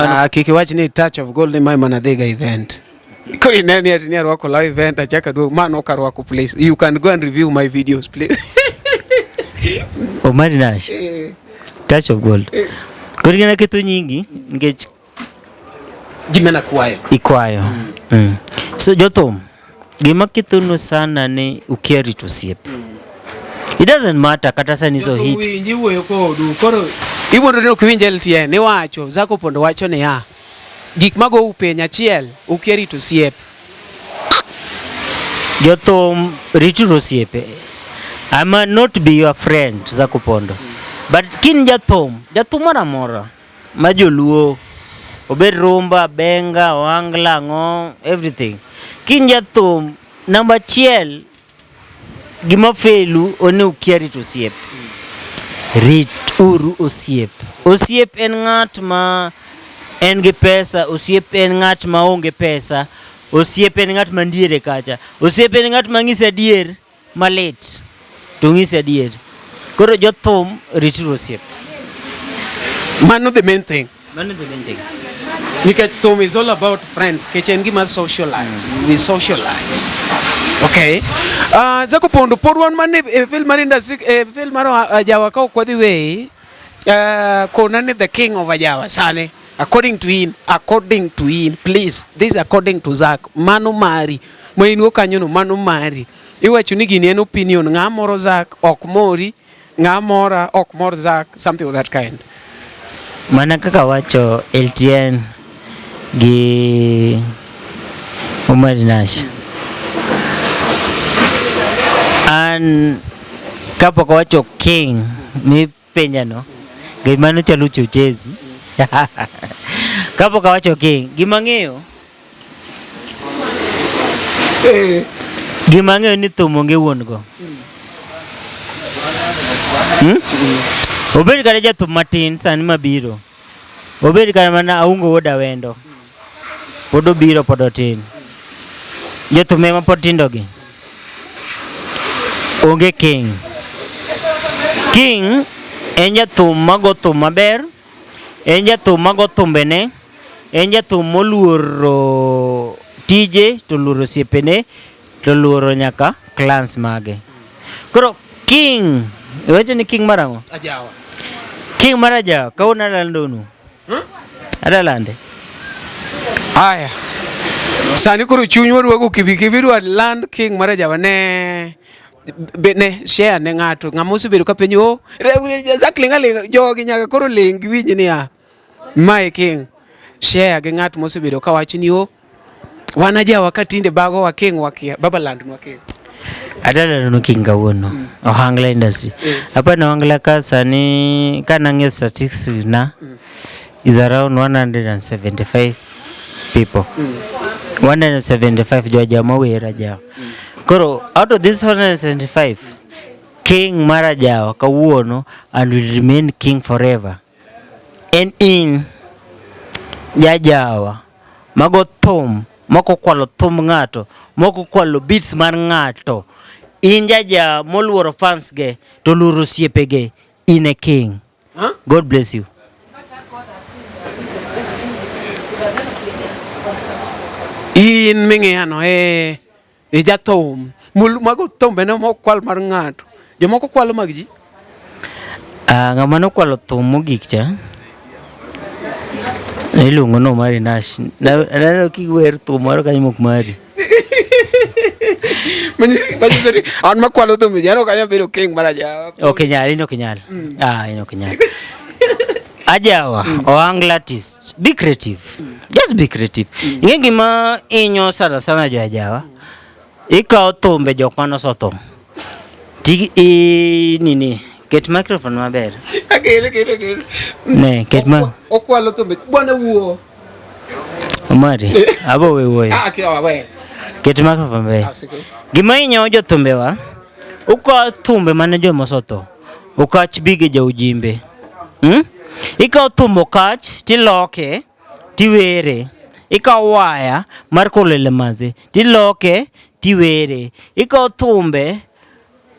Ah, kik iwach ni touch of gold ni mae mana dhiga event. Koro ine ni ati ni arwako law event achako aduogo ma nok arwako please. You can go and review my videos please. Omari Nash. Touch of gold. Koro gina ketho nyingi nikech Gima nakwayo. ikwayo. So jothum, gima kethonu sana ni ukia rito osiep. It doesn't matter kata sani so hit. Winji wuoyo kodu. Koro iwuondo ni ok iwinj LTN iwacho Zako Pondo wacho niya gik magou piny achiel ukia rito osiep. Jothum rituru osiepe. I might not be your friend Zako Pondo. But kin jathum, jathum moro amora ma joluo obed rumba, benga, ohangla, ang'o, everything. Kin jathum namba achiel gima felu one ukia rito osiep. Rit uru osiep. Osiep en ng'at ma en gi pesa, osiep en ng'at ma onge pesa, osiep en ng'at ma ndiere kacha. Osiep en ng'at ma ng'isi adier malit to ng'isi adier. Koro jothum rituru osiep. Mano the main thing. Mano the main thing. Nikech thum is all about friends, nikech en gima socialize. We socialize. Okay. Zako Pondo, pod wan mana e field mar industry, e field mar ajawa ka ok wadhi weyi, kona ni the king of ajawa sani. According to in, according to in, please, this according to Zak, mano mari. Ma in go kanyo no, mano mari. Iwacho ni gini en opinion, ng'a moro Zak ok mori, ng'a mora ok mor Zak, something of that kind. Mana kaka wacho LTN gi Omari Nash. An kapok awacho king mipenjano, gima nochalo uchochezi. Kapok awacho king, gima ang'eyo gima ang'eyo ni thum onge wuon go. Hmm? Obed kata jathum matin sani mabiro. Obed kata mana Aungo wuod Awendo. Pod obiro pod otin. Jothum ema pod tindo gi. Onge king. King en jathum mago thum maber, en jathum mago thumbene, en jathum moluoro tije to oluoro osiepene to oluoro nyaka clans mage. Koro king, iwacho ni king mar ang'o? Ajawa. King mar ajawa, kawuono alandonu. Adalande. Haya. Sani koro chunywa dwa kibikibi dwa land king mar ajawa ne be ne share ne ng'ato ng'ama osebedo ka penjo oh exactly ng'ali jogi nyaka koro ling giwinj niya mae king share gi ng'at mosebedo ka wacho ni oh wan ajawa ka tinde bago wa king wakia baba land nwa king. Adalando king kawuono. Ohangla industry. Hapa na Ohangla ka sani ka nang'iyo statistics na is around 175 people. 175 jo ajawa mawer ajawa. Koro out of this 175 king mar ajawa kawuono and will remain king forever. En in jajawa mago thum moko kwalo thum ng'ato moko kwalo beats mar ng'ato in jajawa moluoro fans ge to luoro osiepege in a king. Huh? God bless you. In ming'iyano e e jathum mago thumbe ne mokwal mar ng'ato jomoko kwalo mag ji. Ah, ng'ama nokwalo thum mogik cha iluongo ni Omari Nash. Naneno kiwer thum moro kanyo mok mari. Manyiso ni an makwalo thumbe ji an ok anyal bedo king mar ajawa. Ok inyal, in ok inyal. Ah, in ok inyal. Ajawa, Ohangla artist. Be creative. Just be creative. Ing'e gima inyo sana sana jo ajawa. Ikawo thumbe jok manosetho. Ti i nini, ket microphone maber. Akere kere kere. Ne, ket ma Okwalo thumbe bwana wuo. Omari, abo we wuoyo. Ah, kia we. Ket microphone maber. Ah, sike. Gima inyo jothumbewa, ukawo thumbe mane joma osetho, Okach bige jaujimbe. Hmm? Ikawo thum Okach tiloke tiwere. Ikawo waya mar Kolele Maze tiloke tiwere. Ikawo thumbe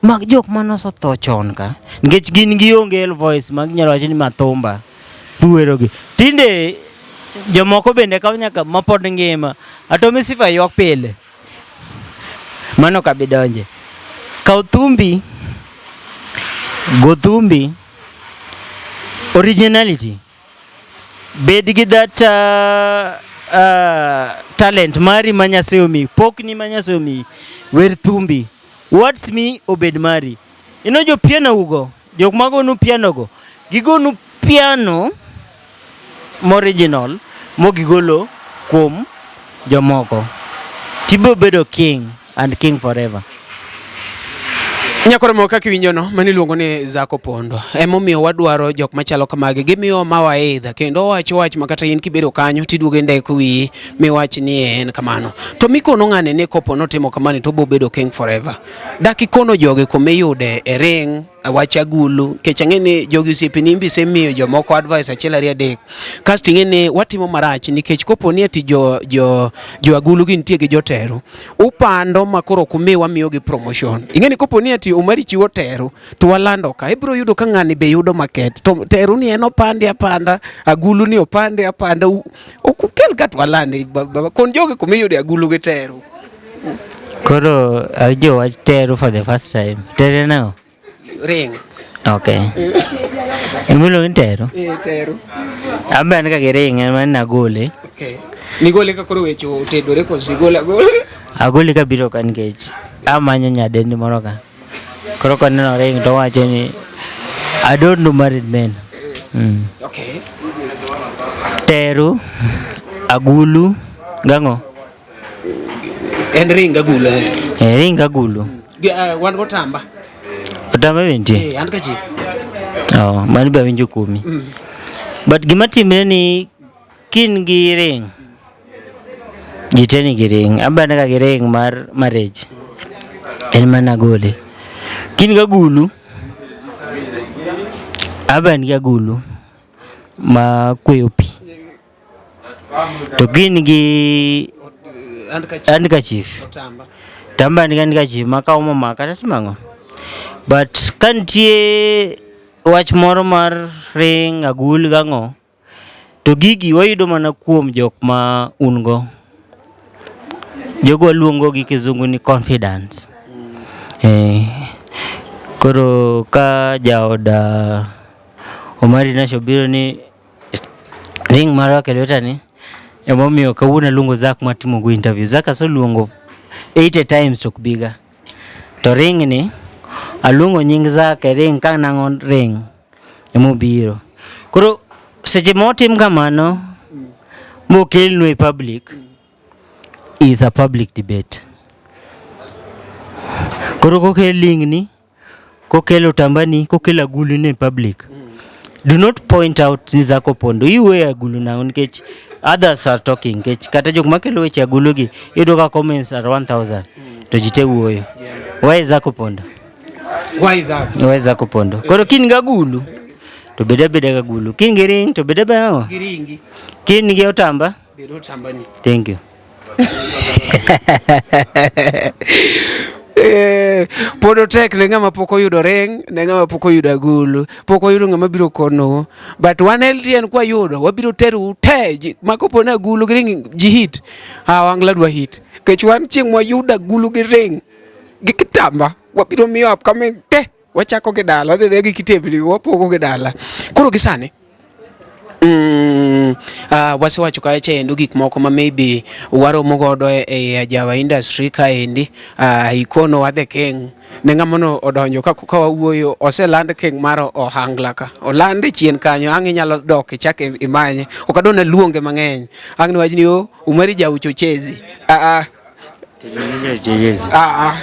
mag jok mane osetho chon ka nikech gin gionge voice ma ginyalo wacho ni mathumba tiwerogi. Tinde jomoko bende kawo nyaka mapod ngima. Atomi Sifa ywak pile. Mano ok abi donje. Kaw thumbi, go thumbi, originality. Bed gi that talent mari ma Nyasaye omiyi, pokni ma Nyasaye omiyi. Wer thumbi, words mi obed mari. Ino jo piano ugo, jok magonu piano go, gigonu piano moriginal mogigolo kuom jomoko. Tibiro bedo king and king forever. Nyakoro moko kaka iwinjo no, mano iluongo ni Zako Pondo. Emomiyo wadwaro jok machalo kamagi, gimiyo mawaidha kendo owacho wach ma kata in kibedo kanyo tiduogo indeko wiyi miwach ni en kamano. To mikono ng'ani ni kopo notimo kamani to obo bedo king forever. Dak ikono jogi kuma iyude e ring wach agulu nikech ang'e ni jogi osiepeni imbe isemiyo jomoko advice achiel ariyo adek. Kasto ing'e ni watimo marach nikech kopo ni ati jo, jo, jo agulu gi nitie gi jotero upando ma koro ok umi wamiyogi promotion. Ing'e ni kopo ni ati Omari chiwo tero to walando ka ibiro yudo ka ng'ani be yudo market to teru ni en opande apanda agulu ni opande apanda ok ukel ka to walande kon jogi kuma iyude agulu gi teru. Koro awinjo wach teru for the first time. Tere nang'o? Ring. Okay. Imiluongo ni teru? Eh, teru. An be an ka gi ring ema nagole. Okay. Nigole ka koro weche otedore koso igole agola? Agole kabiro ka nikech amanyo nyadendi moro ka. Koro koneno ring to owacho ni I don't do married men. Okay. Teru, agulu, gang'o? En ring agulu. Eh, ring agulu. Wan gotamba. Otamba be nitie? Eh, handkerchief. Oh, mano be awinjo kuomi. But gima timre ni kin gi ring. Ji te nigi ring. An be aneno ka gi ring mar marriage. En mana gole. Kin gi agulu. An be an gi agulu ma kweyo pi. To gin gi Handkerchief. handkerchief. Otamba. To an be an gi handkerchief ma ka omo maka to atimo ang'o? But ka nitie wach moro mar ring, agulu gang'o, to gigi wayudo mana kuom jok ma un go. Jogo waluongo gi kizungu ni confidence. Eh, koro ka jaoda Omari Nash obiro ni ring marwako e lweta ni emomiyo kawuono aluongo Zack matimo go interview. Zack aseluongo 80 times to ok biga. To ring ni aluongo nying Zack e ring ka nang'o ring emobiro. Koro seche ma otim kamano mokelnu e public is a public debate. Koro kokel lingni, kokelo otambani, kokelo agulu ni e public. Do not point out ni Zack Opondo, iwe agulu nang'o nikech others are talking nikech kata jok makelo weche agulu gi iyudo ka comments are 1000 to ji te wuoyo. Why Zack Opondo? Why Zack? Why Zack Opondo? Koro kin gi agulu to bed abeda gi agulu. Kin gi ring to bed abeda ang'o? Gi ringi. Kin gi otamba? Bed otambani. Thank you. Eh, pod otek ne ng'ama pok oyudo ring, ne ng'ama pok oyudo agulu, pok oyudo ng'ama biro konowu. But wan LTN kwayudo, wabiro terou te, ma kopo ni agulu gi ring ji hit, ah, wangla dwa hit. Kech wan chieng' mwayudo agulu gi ring, gi kitamba, wabiro miyo upcoming te, wachako gi dala, wadhi adhiya gi kitembni, wapogo gi dala. Koro gi sani, wasewacho kacha endo gik moko ma maybe waromo godo e Ajawa industry kaendi. Ikono the king ne ng'ama no odonjo ka wawuoyo oseland king mar ohangla ka olande chien kanyo ang' inyalo dok ichak imanye ok adwa naluonge mang'eny ang' niwach ni o Umari ja uchochezi ah ah ah ah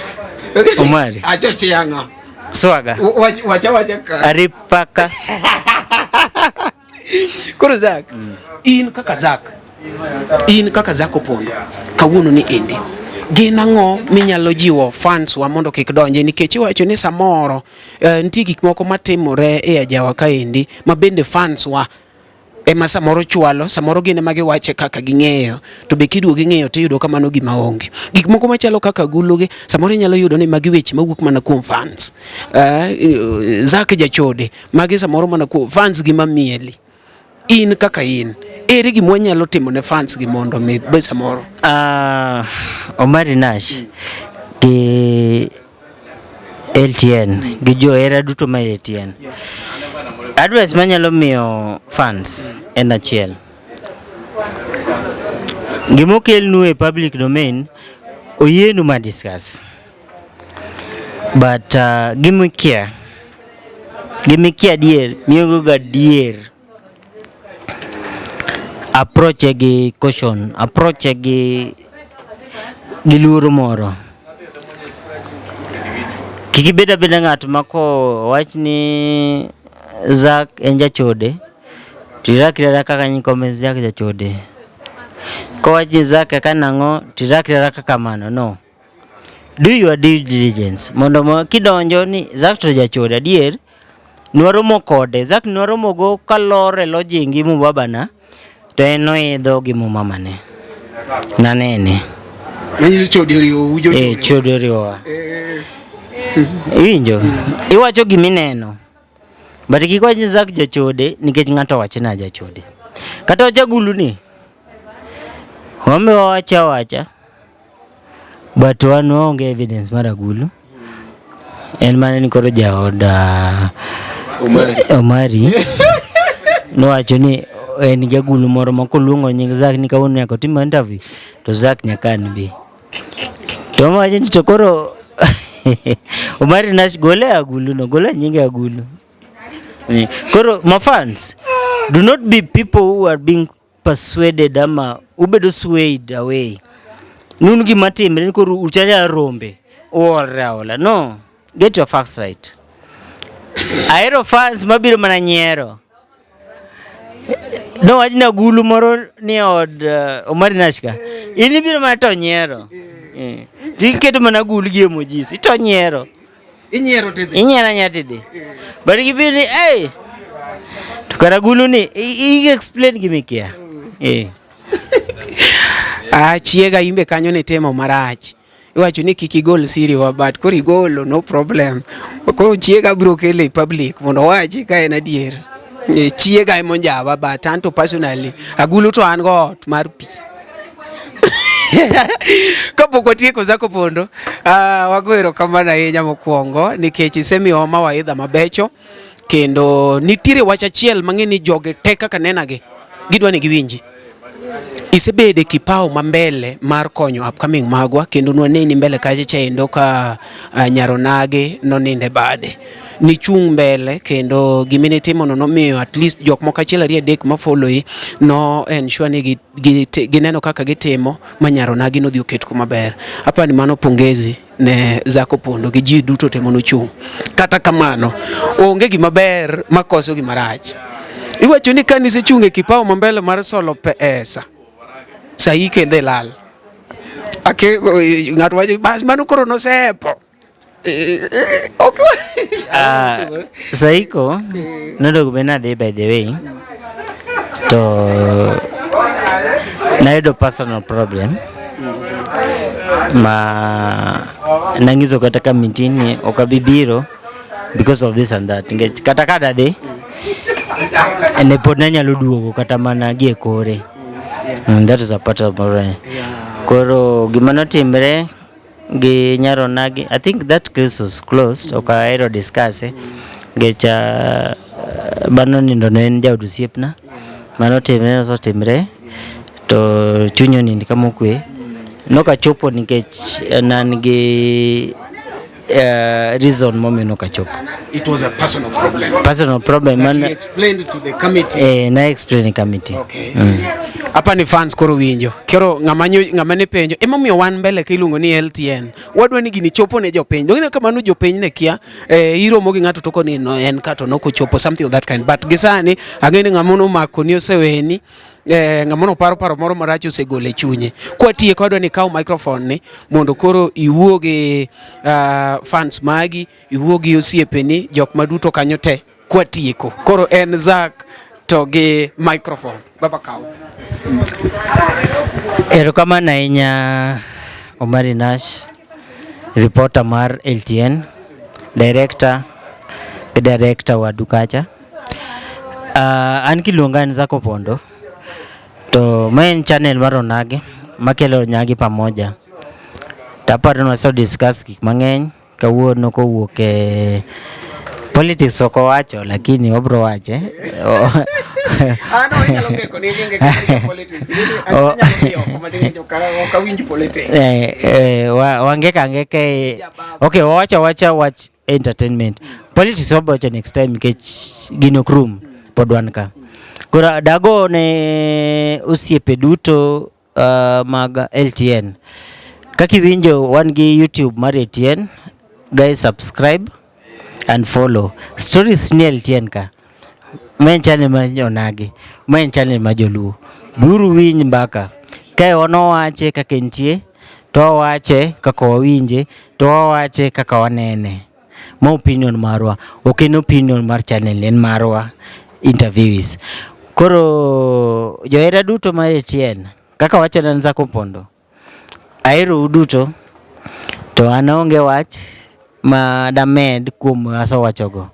Umari. achoche ang'o Swaga. Wacha wacha ka Aripaka. Koro Zack, in kaka Zack, in kaka Zack Opondo, kawuono ni endi, gin ang'o minyalo jiwo fans wa mondo kik donje nikech iwacho ni samoro nitie gik moko matimore e ajawa kaendi ma bende fans wa ema samoro chwalo, samoro gin ema giwache kaka ging'eyo, to be kiduogo ing'iyo tiyudo ka mano gima onge. Gik moko machalo kaka agulugi, samoro inyalo yudo ni magi weche mawuok mana kuom fans. Zack Jachode, magi samoro mana kuom fans gi mamieli. In kaka in, ere gima wanyalo timo ne fans gi mondo mi be samoro? Omari Nash gi LTN gi johera duto ma LTN. Advice manyalo miyo fans en achiel. Gimokelnu e public domain oyienu ma discuss. But gimikia adier mionge ga adier approach gi caution, approach gi luoro moro. Kik ibed abeda ng'at ma kowach ni Zack en jachode, to irakri araka kanyo comment Zack jachode. Kowach ni Zack eka nang'o, to irakri araka kamano, no. Do your due diligence mondo ma kidonjo ni Zack to jachode adier, nwaromo kode, Zack nwaromo go kalor e lodging gi mubabana, to en noidho gi mumamane. Nanene. Manyiso chode oriwo Eh, chode oriwowa. Iwinjo? Iwacho gimineno. But kik wach ni Zack jachode nikech ng'ato owacho ni jachode. Kata wach agulu ni, wambe wawacho awacha, but wan waonge evidence mar agulu. En mana ni koro jaod Omari. Omari nowacho ni en gi agulu moro ma koluongo nying Zack ni kawuono nyaka otim interview to Zack nyaka an bi. To owacho ni to koro Omari Nash gole agulu no, gole nyinge agulu. Koro ma fans, do not be people who are being persuaded ama ubedo swayed away. Nun gima timre ni koro uchanja rombe. uolre aola. No, get your facts right. Ahero fans mabiro mana nyiero. No wach ni agulu moro ni e od Omari Nash ka. In ibiro mana to nyiero. Tiketo mana agulu gi emojis. Ito nyiero. Inyiero tidhi. Inyiero anyiera tidhi. But gibiro ni, hey! To kara agulu ni, i explain gimikia. Eh. Ah, chiega imbe kanyo ni timo marach. Iwacho ni kik igol siri wa but koro igolo no problem. Koro chiega biro kele e public mondo owachi ka en adier. Chiega ema onjawa but anto personally agulu to an go ot mar pi. Kapok watieko Zako Pondo, wago erokamano ahinya mokwongo nikech isemiyowa mawaidha mabecho kendo nitiere wach achiel mang'e ni joge te kaka nenagi gidwa ni giwinji. Isebedo e kipao ma mbele mar konyo upcoming magwa kendo nwaneni mbele kacha chaendo ka Nyaronage nonindo e bade. Nichung' mbele kendo giminitimono nomiyo at least jok moko achiel ariyo adek ma follow i no ensure ni gineno kaka gitimo ma Nyaronagi nodhi oket kuma ber. Apani mano pongezi ne Zako Pondo gi ji duto te manochung'. Kata kamano, onge gima ber makoso gima rach. Iwacho ni kane isechung' e kipao ma mbele mar solo pesa, sahi kendo ilal. Ake ng'ato wacho bas mano koro nosepo. Ok. Saiko nonego bed nadhi by the way to nayudo personal problem ma nanyiso kata committee ni ok abi biro because of this and that nikech kata ka dadhi ne pod nanyalo duogo kata mana gi e kore. That is a part of my koro gima notimre gi Nyaronagi, I think that case was closed, ok ahero discuss nikech bano nindo ne en jaod osiepna manotimre nosetimre to chuny onind kama okwe. Nokachopo nikech ne an gi reason momiyo nokachopo. It was a personal problem. Personal problem That man you explained to the committee. Na explain committee. Okay. Hapa ni fans koro winjo. Koro ng'ama ne penjo emomiyo wan mbele ka iluongo ni LTN. Wadwa ni gini chopo ne jopiny. Donge kamano jopiny ne kia iromo gi ng'ato to koni no en ka to nokochopo something of that kind. But gi sani ang'e ni ng'ama nomako ni oseweni ng'ama noparo paro moro marach osegolo e chunye. Kwatieko adwa ni ikaw microphone ni mondo koro iwuo gi fans magi, iwuo gi osiepeni, jok maduto kanyo te kwatieko. Koro en Zack to gi microphone. Baba kaw. Erokamano ahinya Omari Nash, reporter mar LTN, director gi director wadu kacha. An kiluonga an Zako Pondo to ma en channel mar Onagi makelo nyagi pamoja. To aparo ni wase discuss gik mang'eny kawuono kowuok e politics ok owacho lakini obro wache. Ah, no, inyalo ngeko ni ngeke ni politics. Anyalo dhi oko matin ok awinj politics. Wangeka angeka e okay, wawacho awacha wach entertainment. Politics wabro wacho next time nikech gino ok rum pod wan ka. Koro dago ne osiepe duto mag LTN. Kaka iwinjo wan gi YouTube mar LTN, guys subscribe and follow. Stories ni LTN ka. Ma en channel mar Onagi, ma en channel mar Joluo. Buru winj mbaka. Kae wan wawache kaka entie, to wawache kaka wawinje, to wawache kaka wanene. Ma opinion marwa, ok en opinion mar channel, en marwa interviewees. Koro johera duto mar LTN, kaka wacho ne Zako Pondo, ahero u duto to an aonge wach ma damed kuom asewachogo.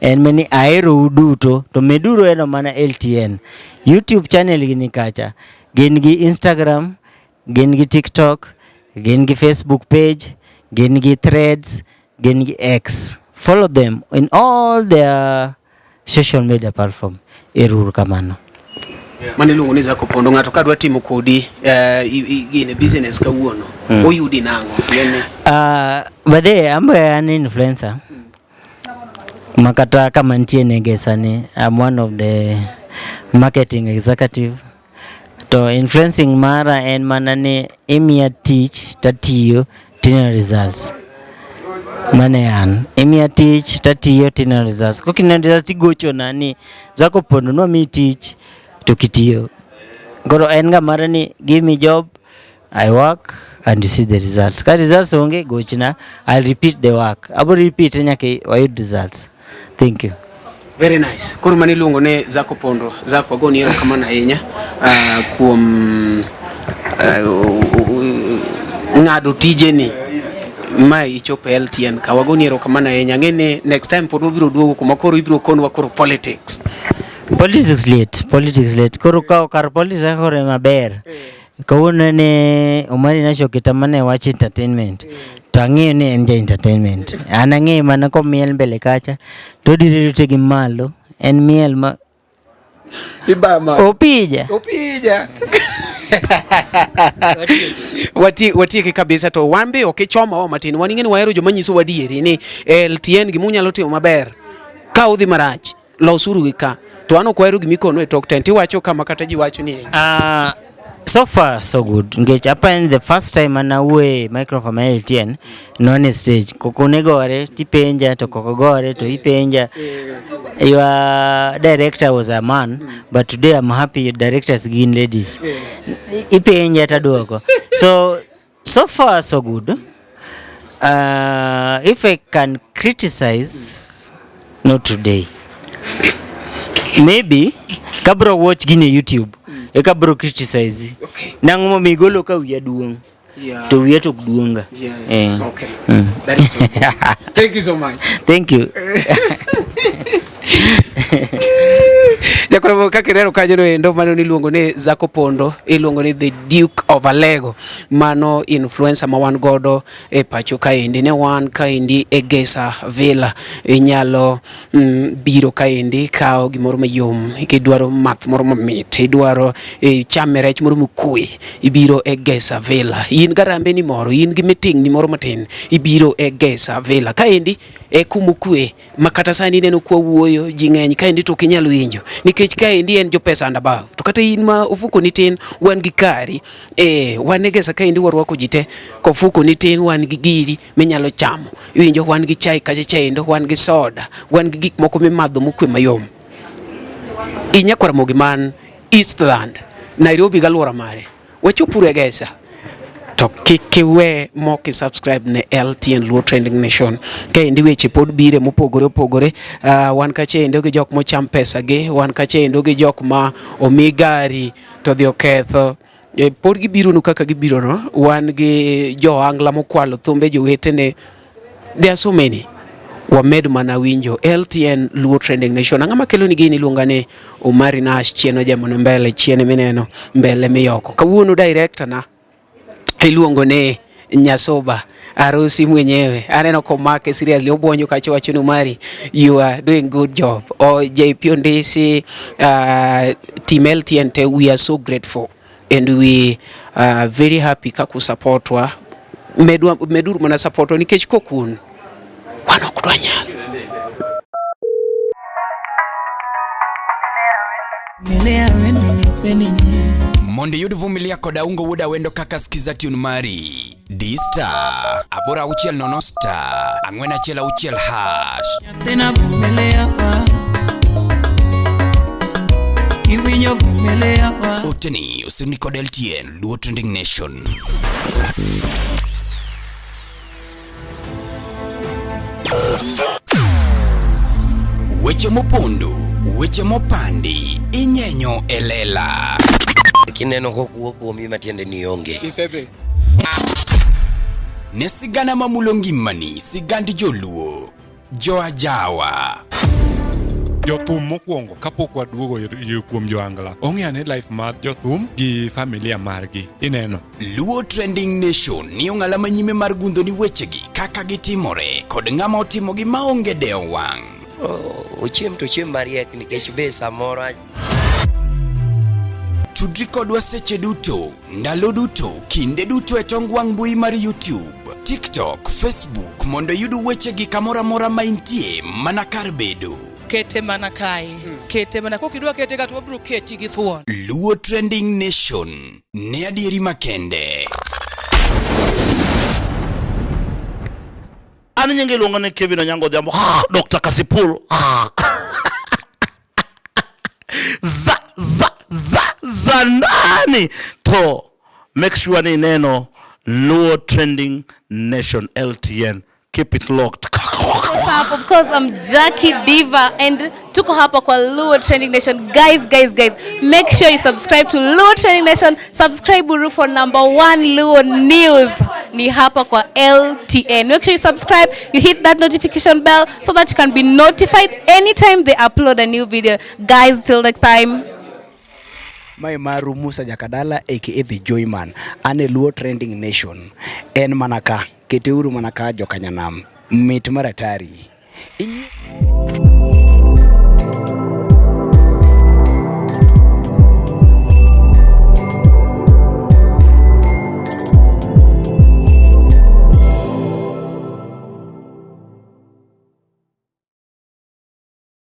En mana ni ahero u duto to meduru hero mana LTN. YouTube channel gi ni kacha, gin gi Instagram, gin gi TikTok, gin gi Facebook page, gin gi Threads, gin gi X. Follow them in all their social media platform. Ero uru kamano. Mano iluongo ni Zako Pondo. Ng'ato ka dwa timo kodi gine business kawuono, oyudi nang'o? Ng'eni By the way, an be an influencer. Makata kama nitie nege sani, I'm one of the marketing executive. To influencing mara en mana ni imiya tich tatiyo tineno results. Mane an. Imiya tich tatiyo tineno results. Kokineno results tigochona ni Zako Opondo nwamiyi tich to kitiyo. Koro en ga mara ni give me job, I work and you see the results. Ka results onge gochna, I'll repeat the work. Abo repeat nyaka wayud results. Thank you. Very nice. Koro mano iluongo ni Zako Pondo. Zako agoni erokamano ahinya kuom ng'ado tijeni ma ichopo e LTN ka. Wagoni erokamano ahinya. Ang'e ni next time pod wabiro duogo kuma koro ibiro konwa koro politics. Politics lit, politics lit. Koro ka kar politics koro ema ber. Kawuono ne Omari Nash oketa mana e wach entertainment. To ang'eyo ni en ja entertainment. An ang'eyo mana komiel mbele kacha to odire rite gi malo. En miel ma Ibama. Opija. Opija. Watieke kabisa to wan be ok ichoma wa matin. Wan ing'e ni wahero joma nyiso wadieri ni LTN gima unyalo timo maber ka udhi marach losuru gi ka. To an ok wahero gima ikono e tok tent. Iwacho kama kata ji wacho ni So far so good. Nikech apani the first time mana awuoye microphone mar LTN non e stage. Koko ne gore tipenja to koko gore to ipenja. Your director was a man, but today I'm happy your directors gin ladies. Ipenja taduoko. So so far so good. If I can criticize, not today. Maybe kabro watch gini e YouTube, eka bro criticize. Okay. Nang'o momiyo igolo ka wiya duong' to wiya to ok duong'ga. Eh. Okay. That is so good. Thank you so much. Thank you. Jakoro kaka ineno kanyo no endo mano niluongo ni Zako Pondo, iluongo ni the Duke of Alego. Mano influencer ma wan godo e pacho kaendi. Ne wan kaendi e Gesa Villa. Inyalo biro kaendi kawo gimoro mayom, kidwaro math moro mamit, idwaro chame rech moro mokwe, ibiro e Gesa Villa. In garambe ni moro, in gi meeting ni moro matin, ibiro e Gesa Villa. Kaendi e kumokwe ma kata sani ineno kwa wuoyo ji ng'eny kaendi to ok inyal winjo nikech kaendi en jopesa and above. To kata in ma ofuko ni tin, wan gi kari. Wan e Gesa kaendi warwako ji te. Kofuko ni tin, wan gi giri minyalo chamo. Iwinjo, wan gi chai kacha chaendo, wan gi soda, wan gi gik moko mimadho mokwe mayom. Inya Ramogi man Eastland, Nairobi gi alwora mare. Wachopuru e Gesa. To kik iwe mok i-subscribe ne LTN Luo Trending Nation. Kaendi weche pod bire mopogore opogore. Wan kacha endo gi jok mocham pesa gi, wan kacha endo gi jok ma omi gari to dhi oketho. Pod gibiro nu kaka gibiro no. Wan gi jo ohangla mokwalo thumbe jowetene. There are so many. Wamed mana winjo LTN Luo Trending Nation. Ang'ama makelo ni gini iluonga ni Omari Nash, chien ojemo mbele, chien mineno mbele miyoko. Kawuono director na iluongo ni Nyasoba Arusi mwenyewe. Aneno komake seriously, obwonjo kacha wacho ni Omari, you are doing good job. O JP Ondisi, team LTN te, we are so grateful and we are very happy kaku supportwa. Meduru mana supportwa nikech kokun wan ok dwanyal. Mondo iyud Vumilia kod Aungo Wuod Awendo kaka skiza tune mari, D star 860 star 416 hash. Oteni osirni kod LTN Luo Trending Nation. Weche mopondo, weche mopandi, inyenyo e lela. Kineno kokuo kuomi matiende ni onge. Isedhi. Ne sigana mamulo ngimani, sigand joluo, joajawa. Jothum mokwongo kapok waduogo kuom joangla, ong'e ane life mar jothum gi familia margi. Ineno. Luo Trending Nation ni ong'ala manyime mar gundho ni wechegi kaka gitimore kod ng'ama otimogi maonge dewo wang'. Ochiem to ochiem mariek nikech be samoro Tudri kodwa seche duto, ndalo duto, kinde duto e tong wang' mbui mar YouTube, TikTok, Facebook mondo iyud wechegi kamoro amora ma intie mana kar bedo. Kete mana kae. Kete mana kokidwa kete ka to wabiro keti gi thuon. Luo Trending Nation ne adieri makende. An nyinga iluongo ni Kevin Onyango Odhiambo, Dr. Kasipul. Za za za za nani to make sure ni ineno Luo Trending Nation LTN. Keep it locked. What's up? Of course, I'm Jackie Diva and tuko hapa kwa Luo Trending Nation. Guys, guys, guys, make sure you subscribe to Luo Trending Nation. Subscribe Uru for number one Luo news. Ni hapa kwa LTN. Make sure you subscribe, you hit that notification bell so that you can be notified anytime they upload a new video. Guys, till next time. Mae maru Musa Jakadala aka The Joyman. An e Luo Trending Nation. En mana ka, keteuru mana ka jokanyanam. Mit maratari. Inyi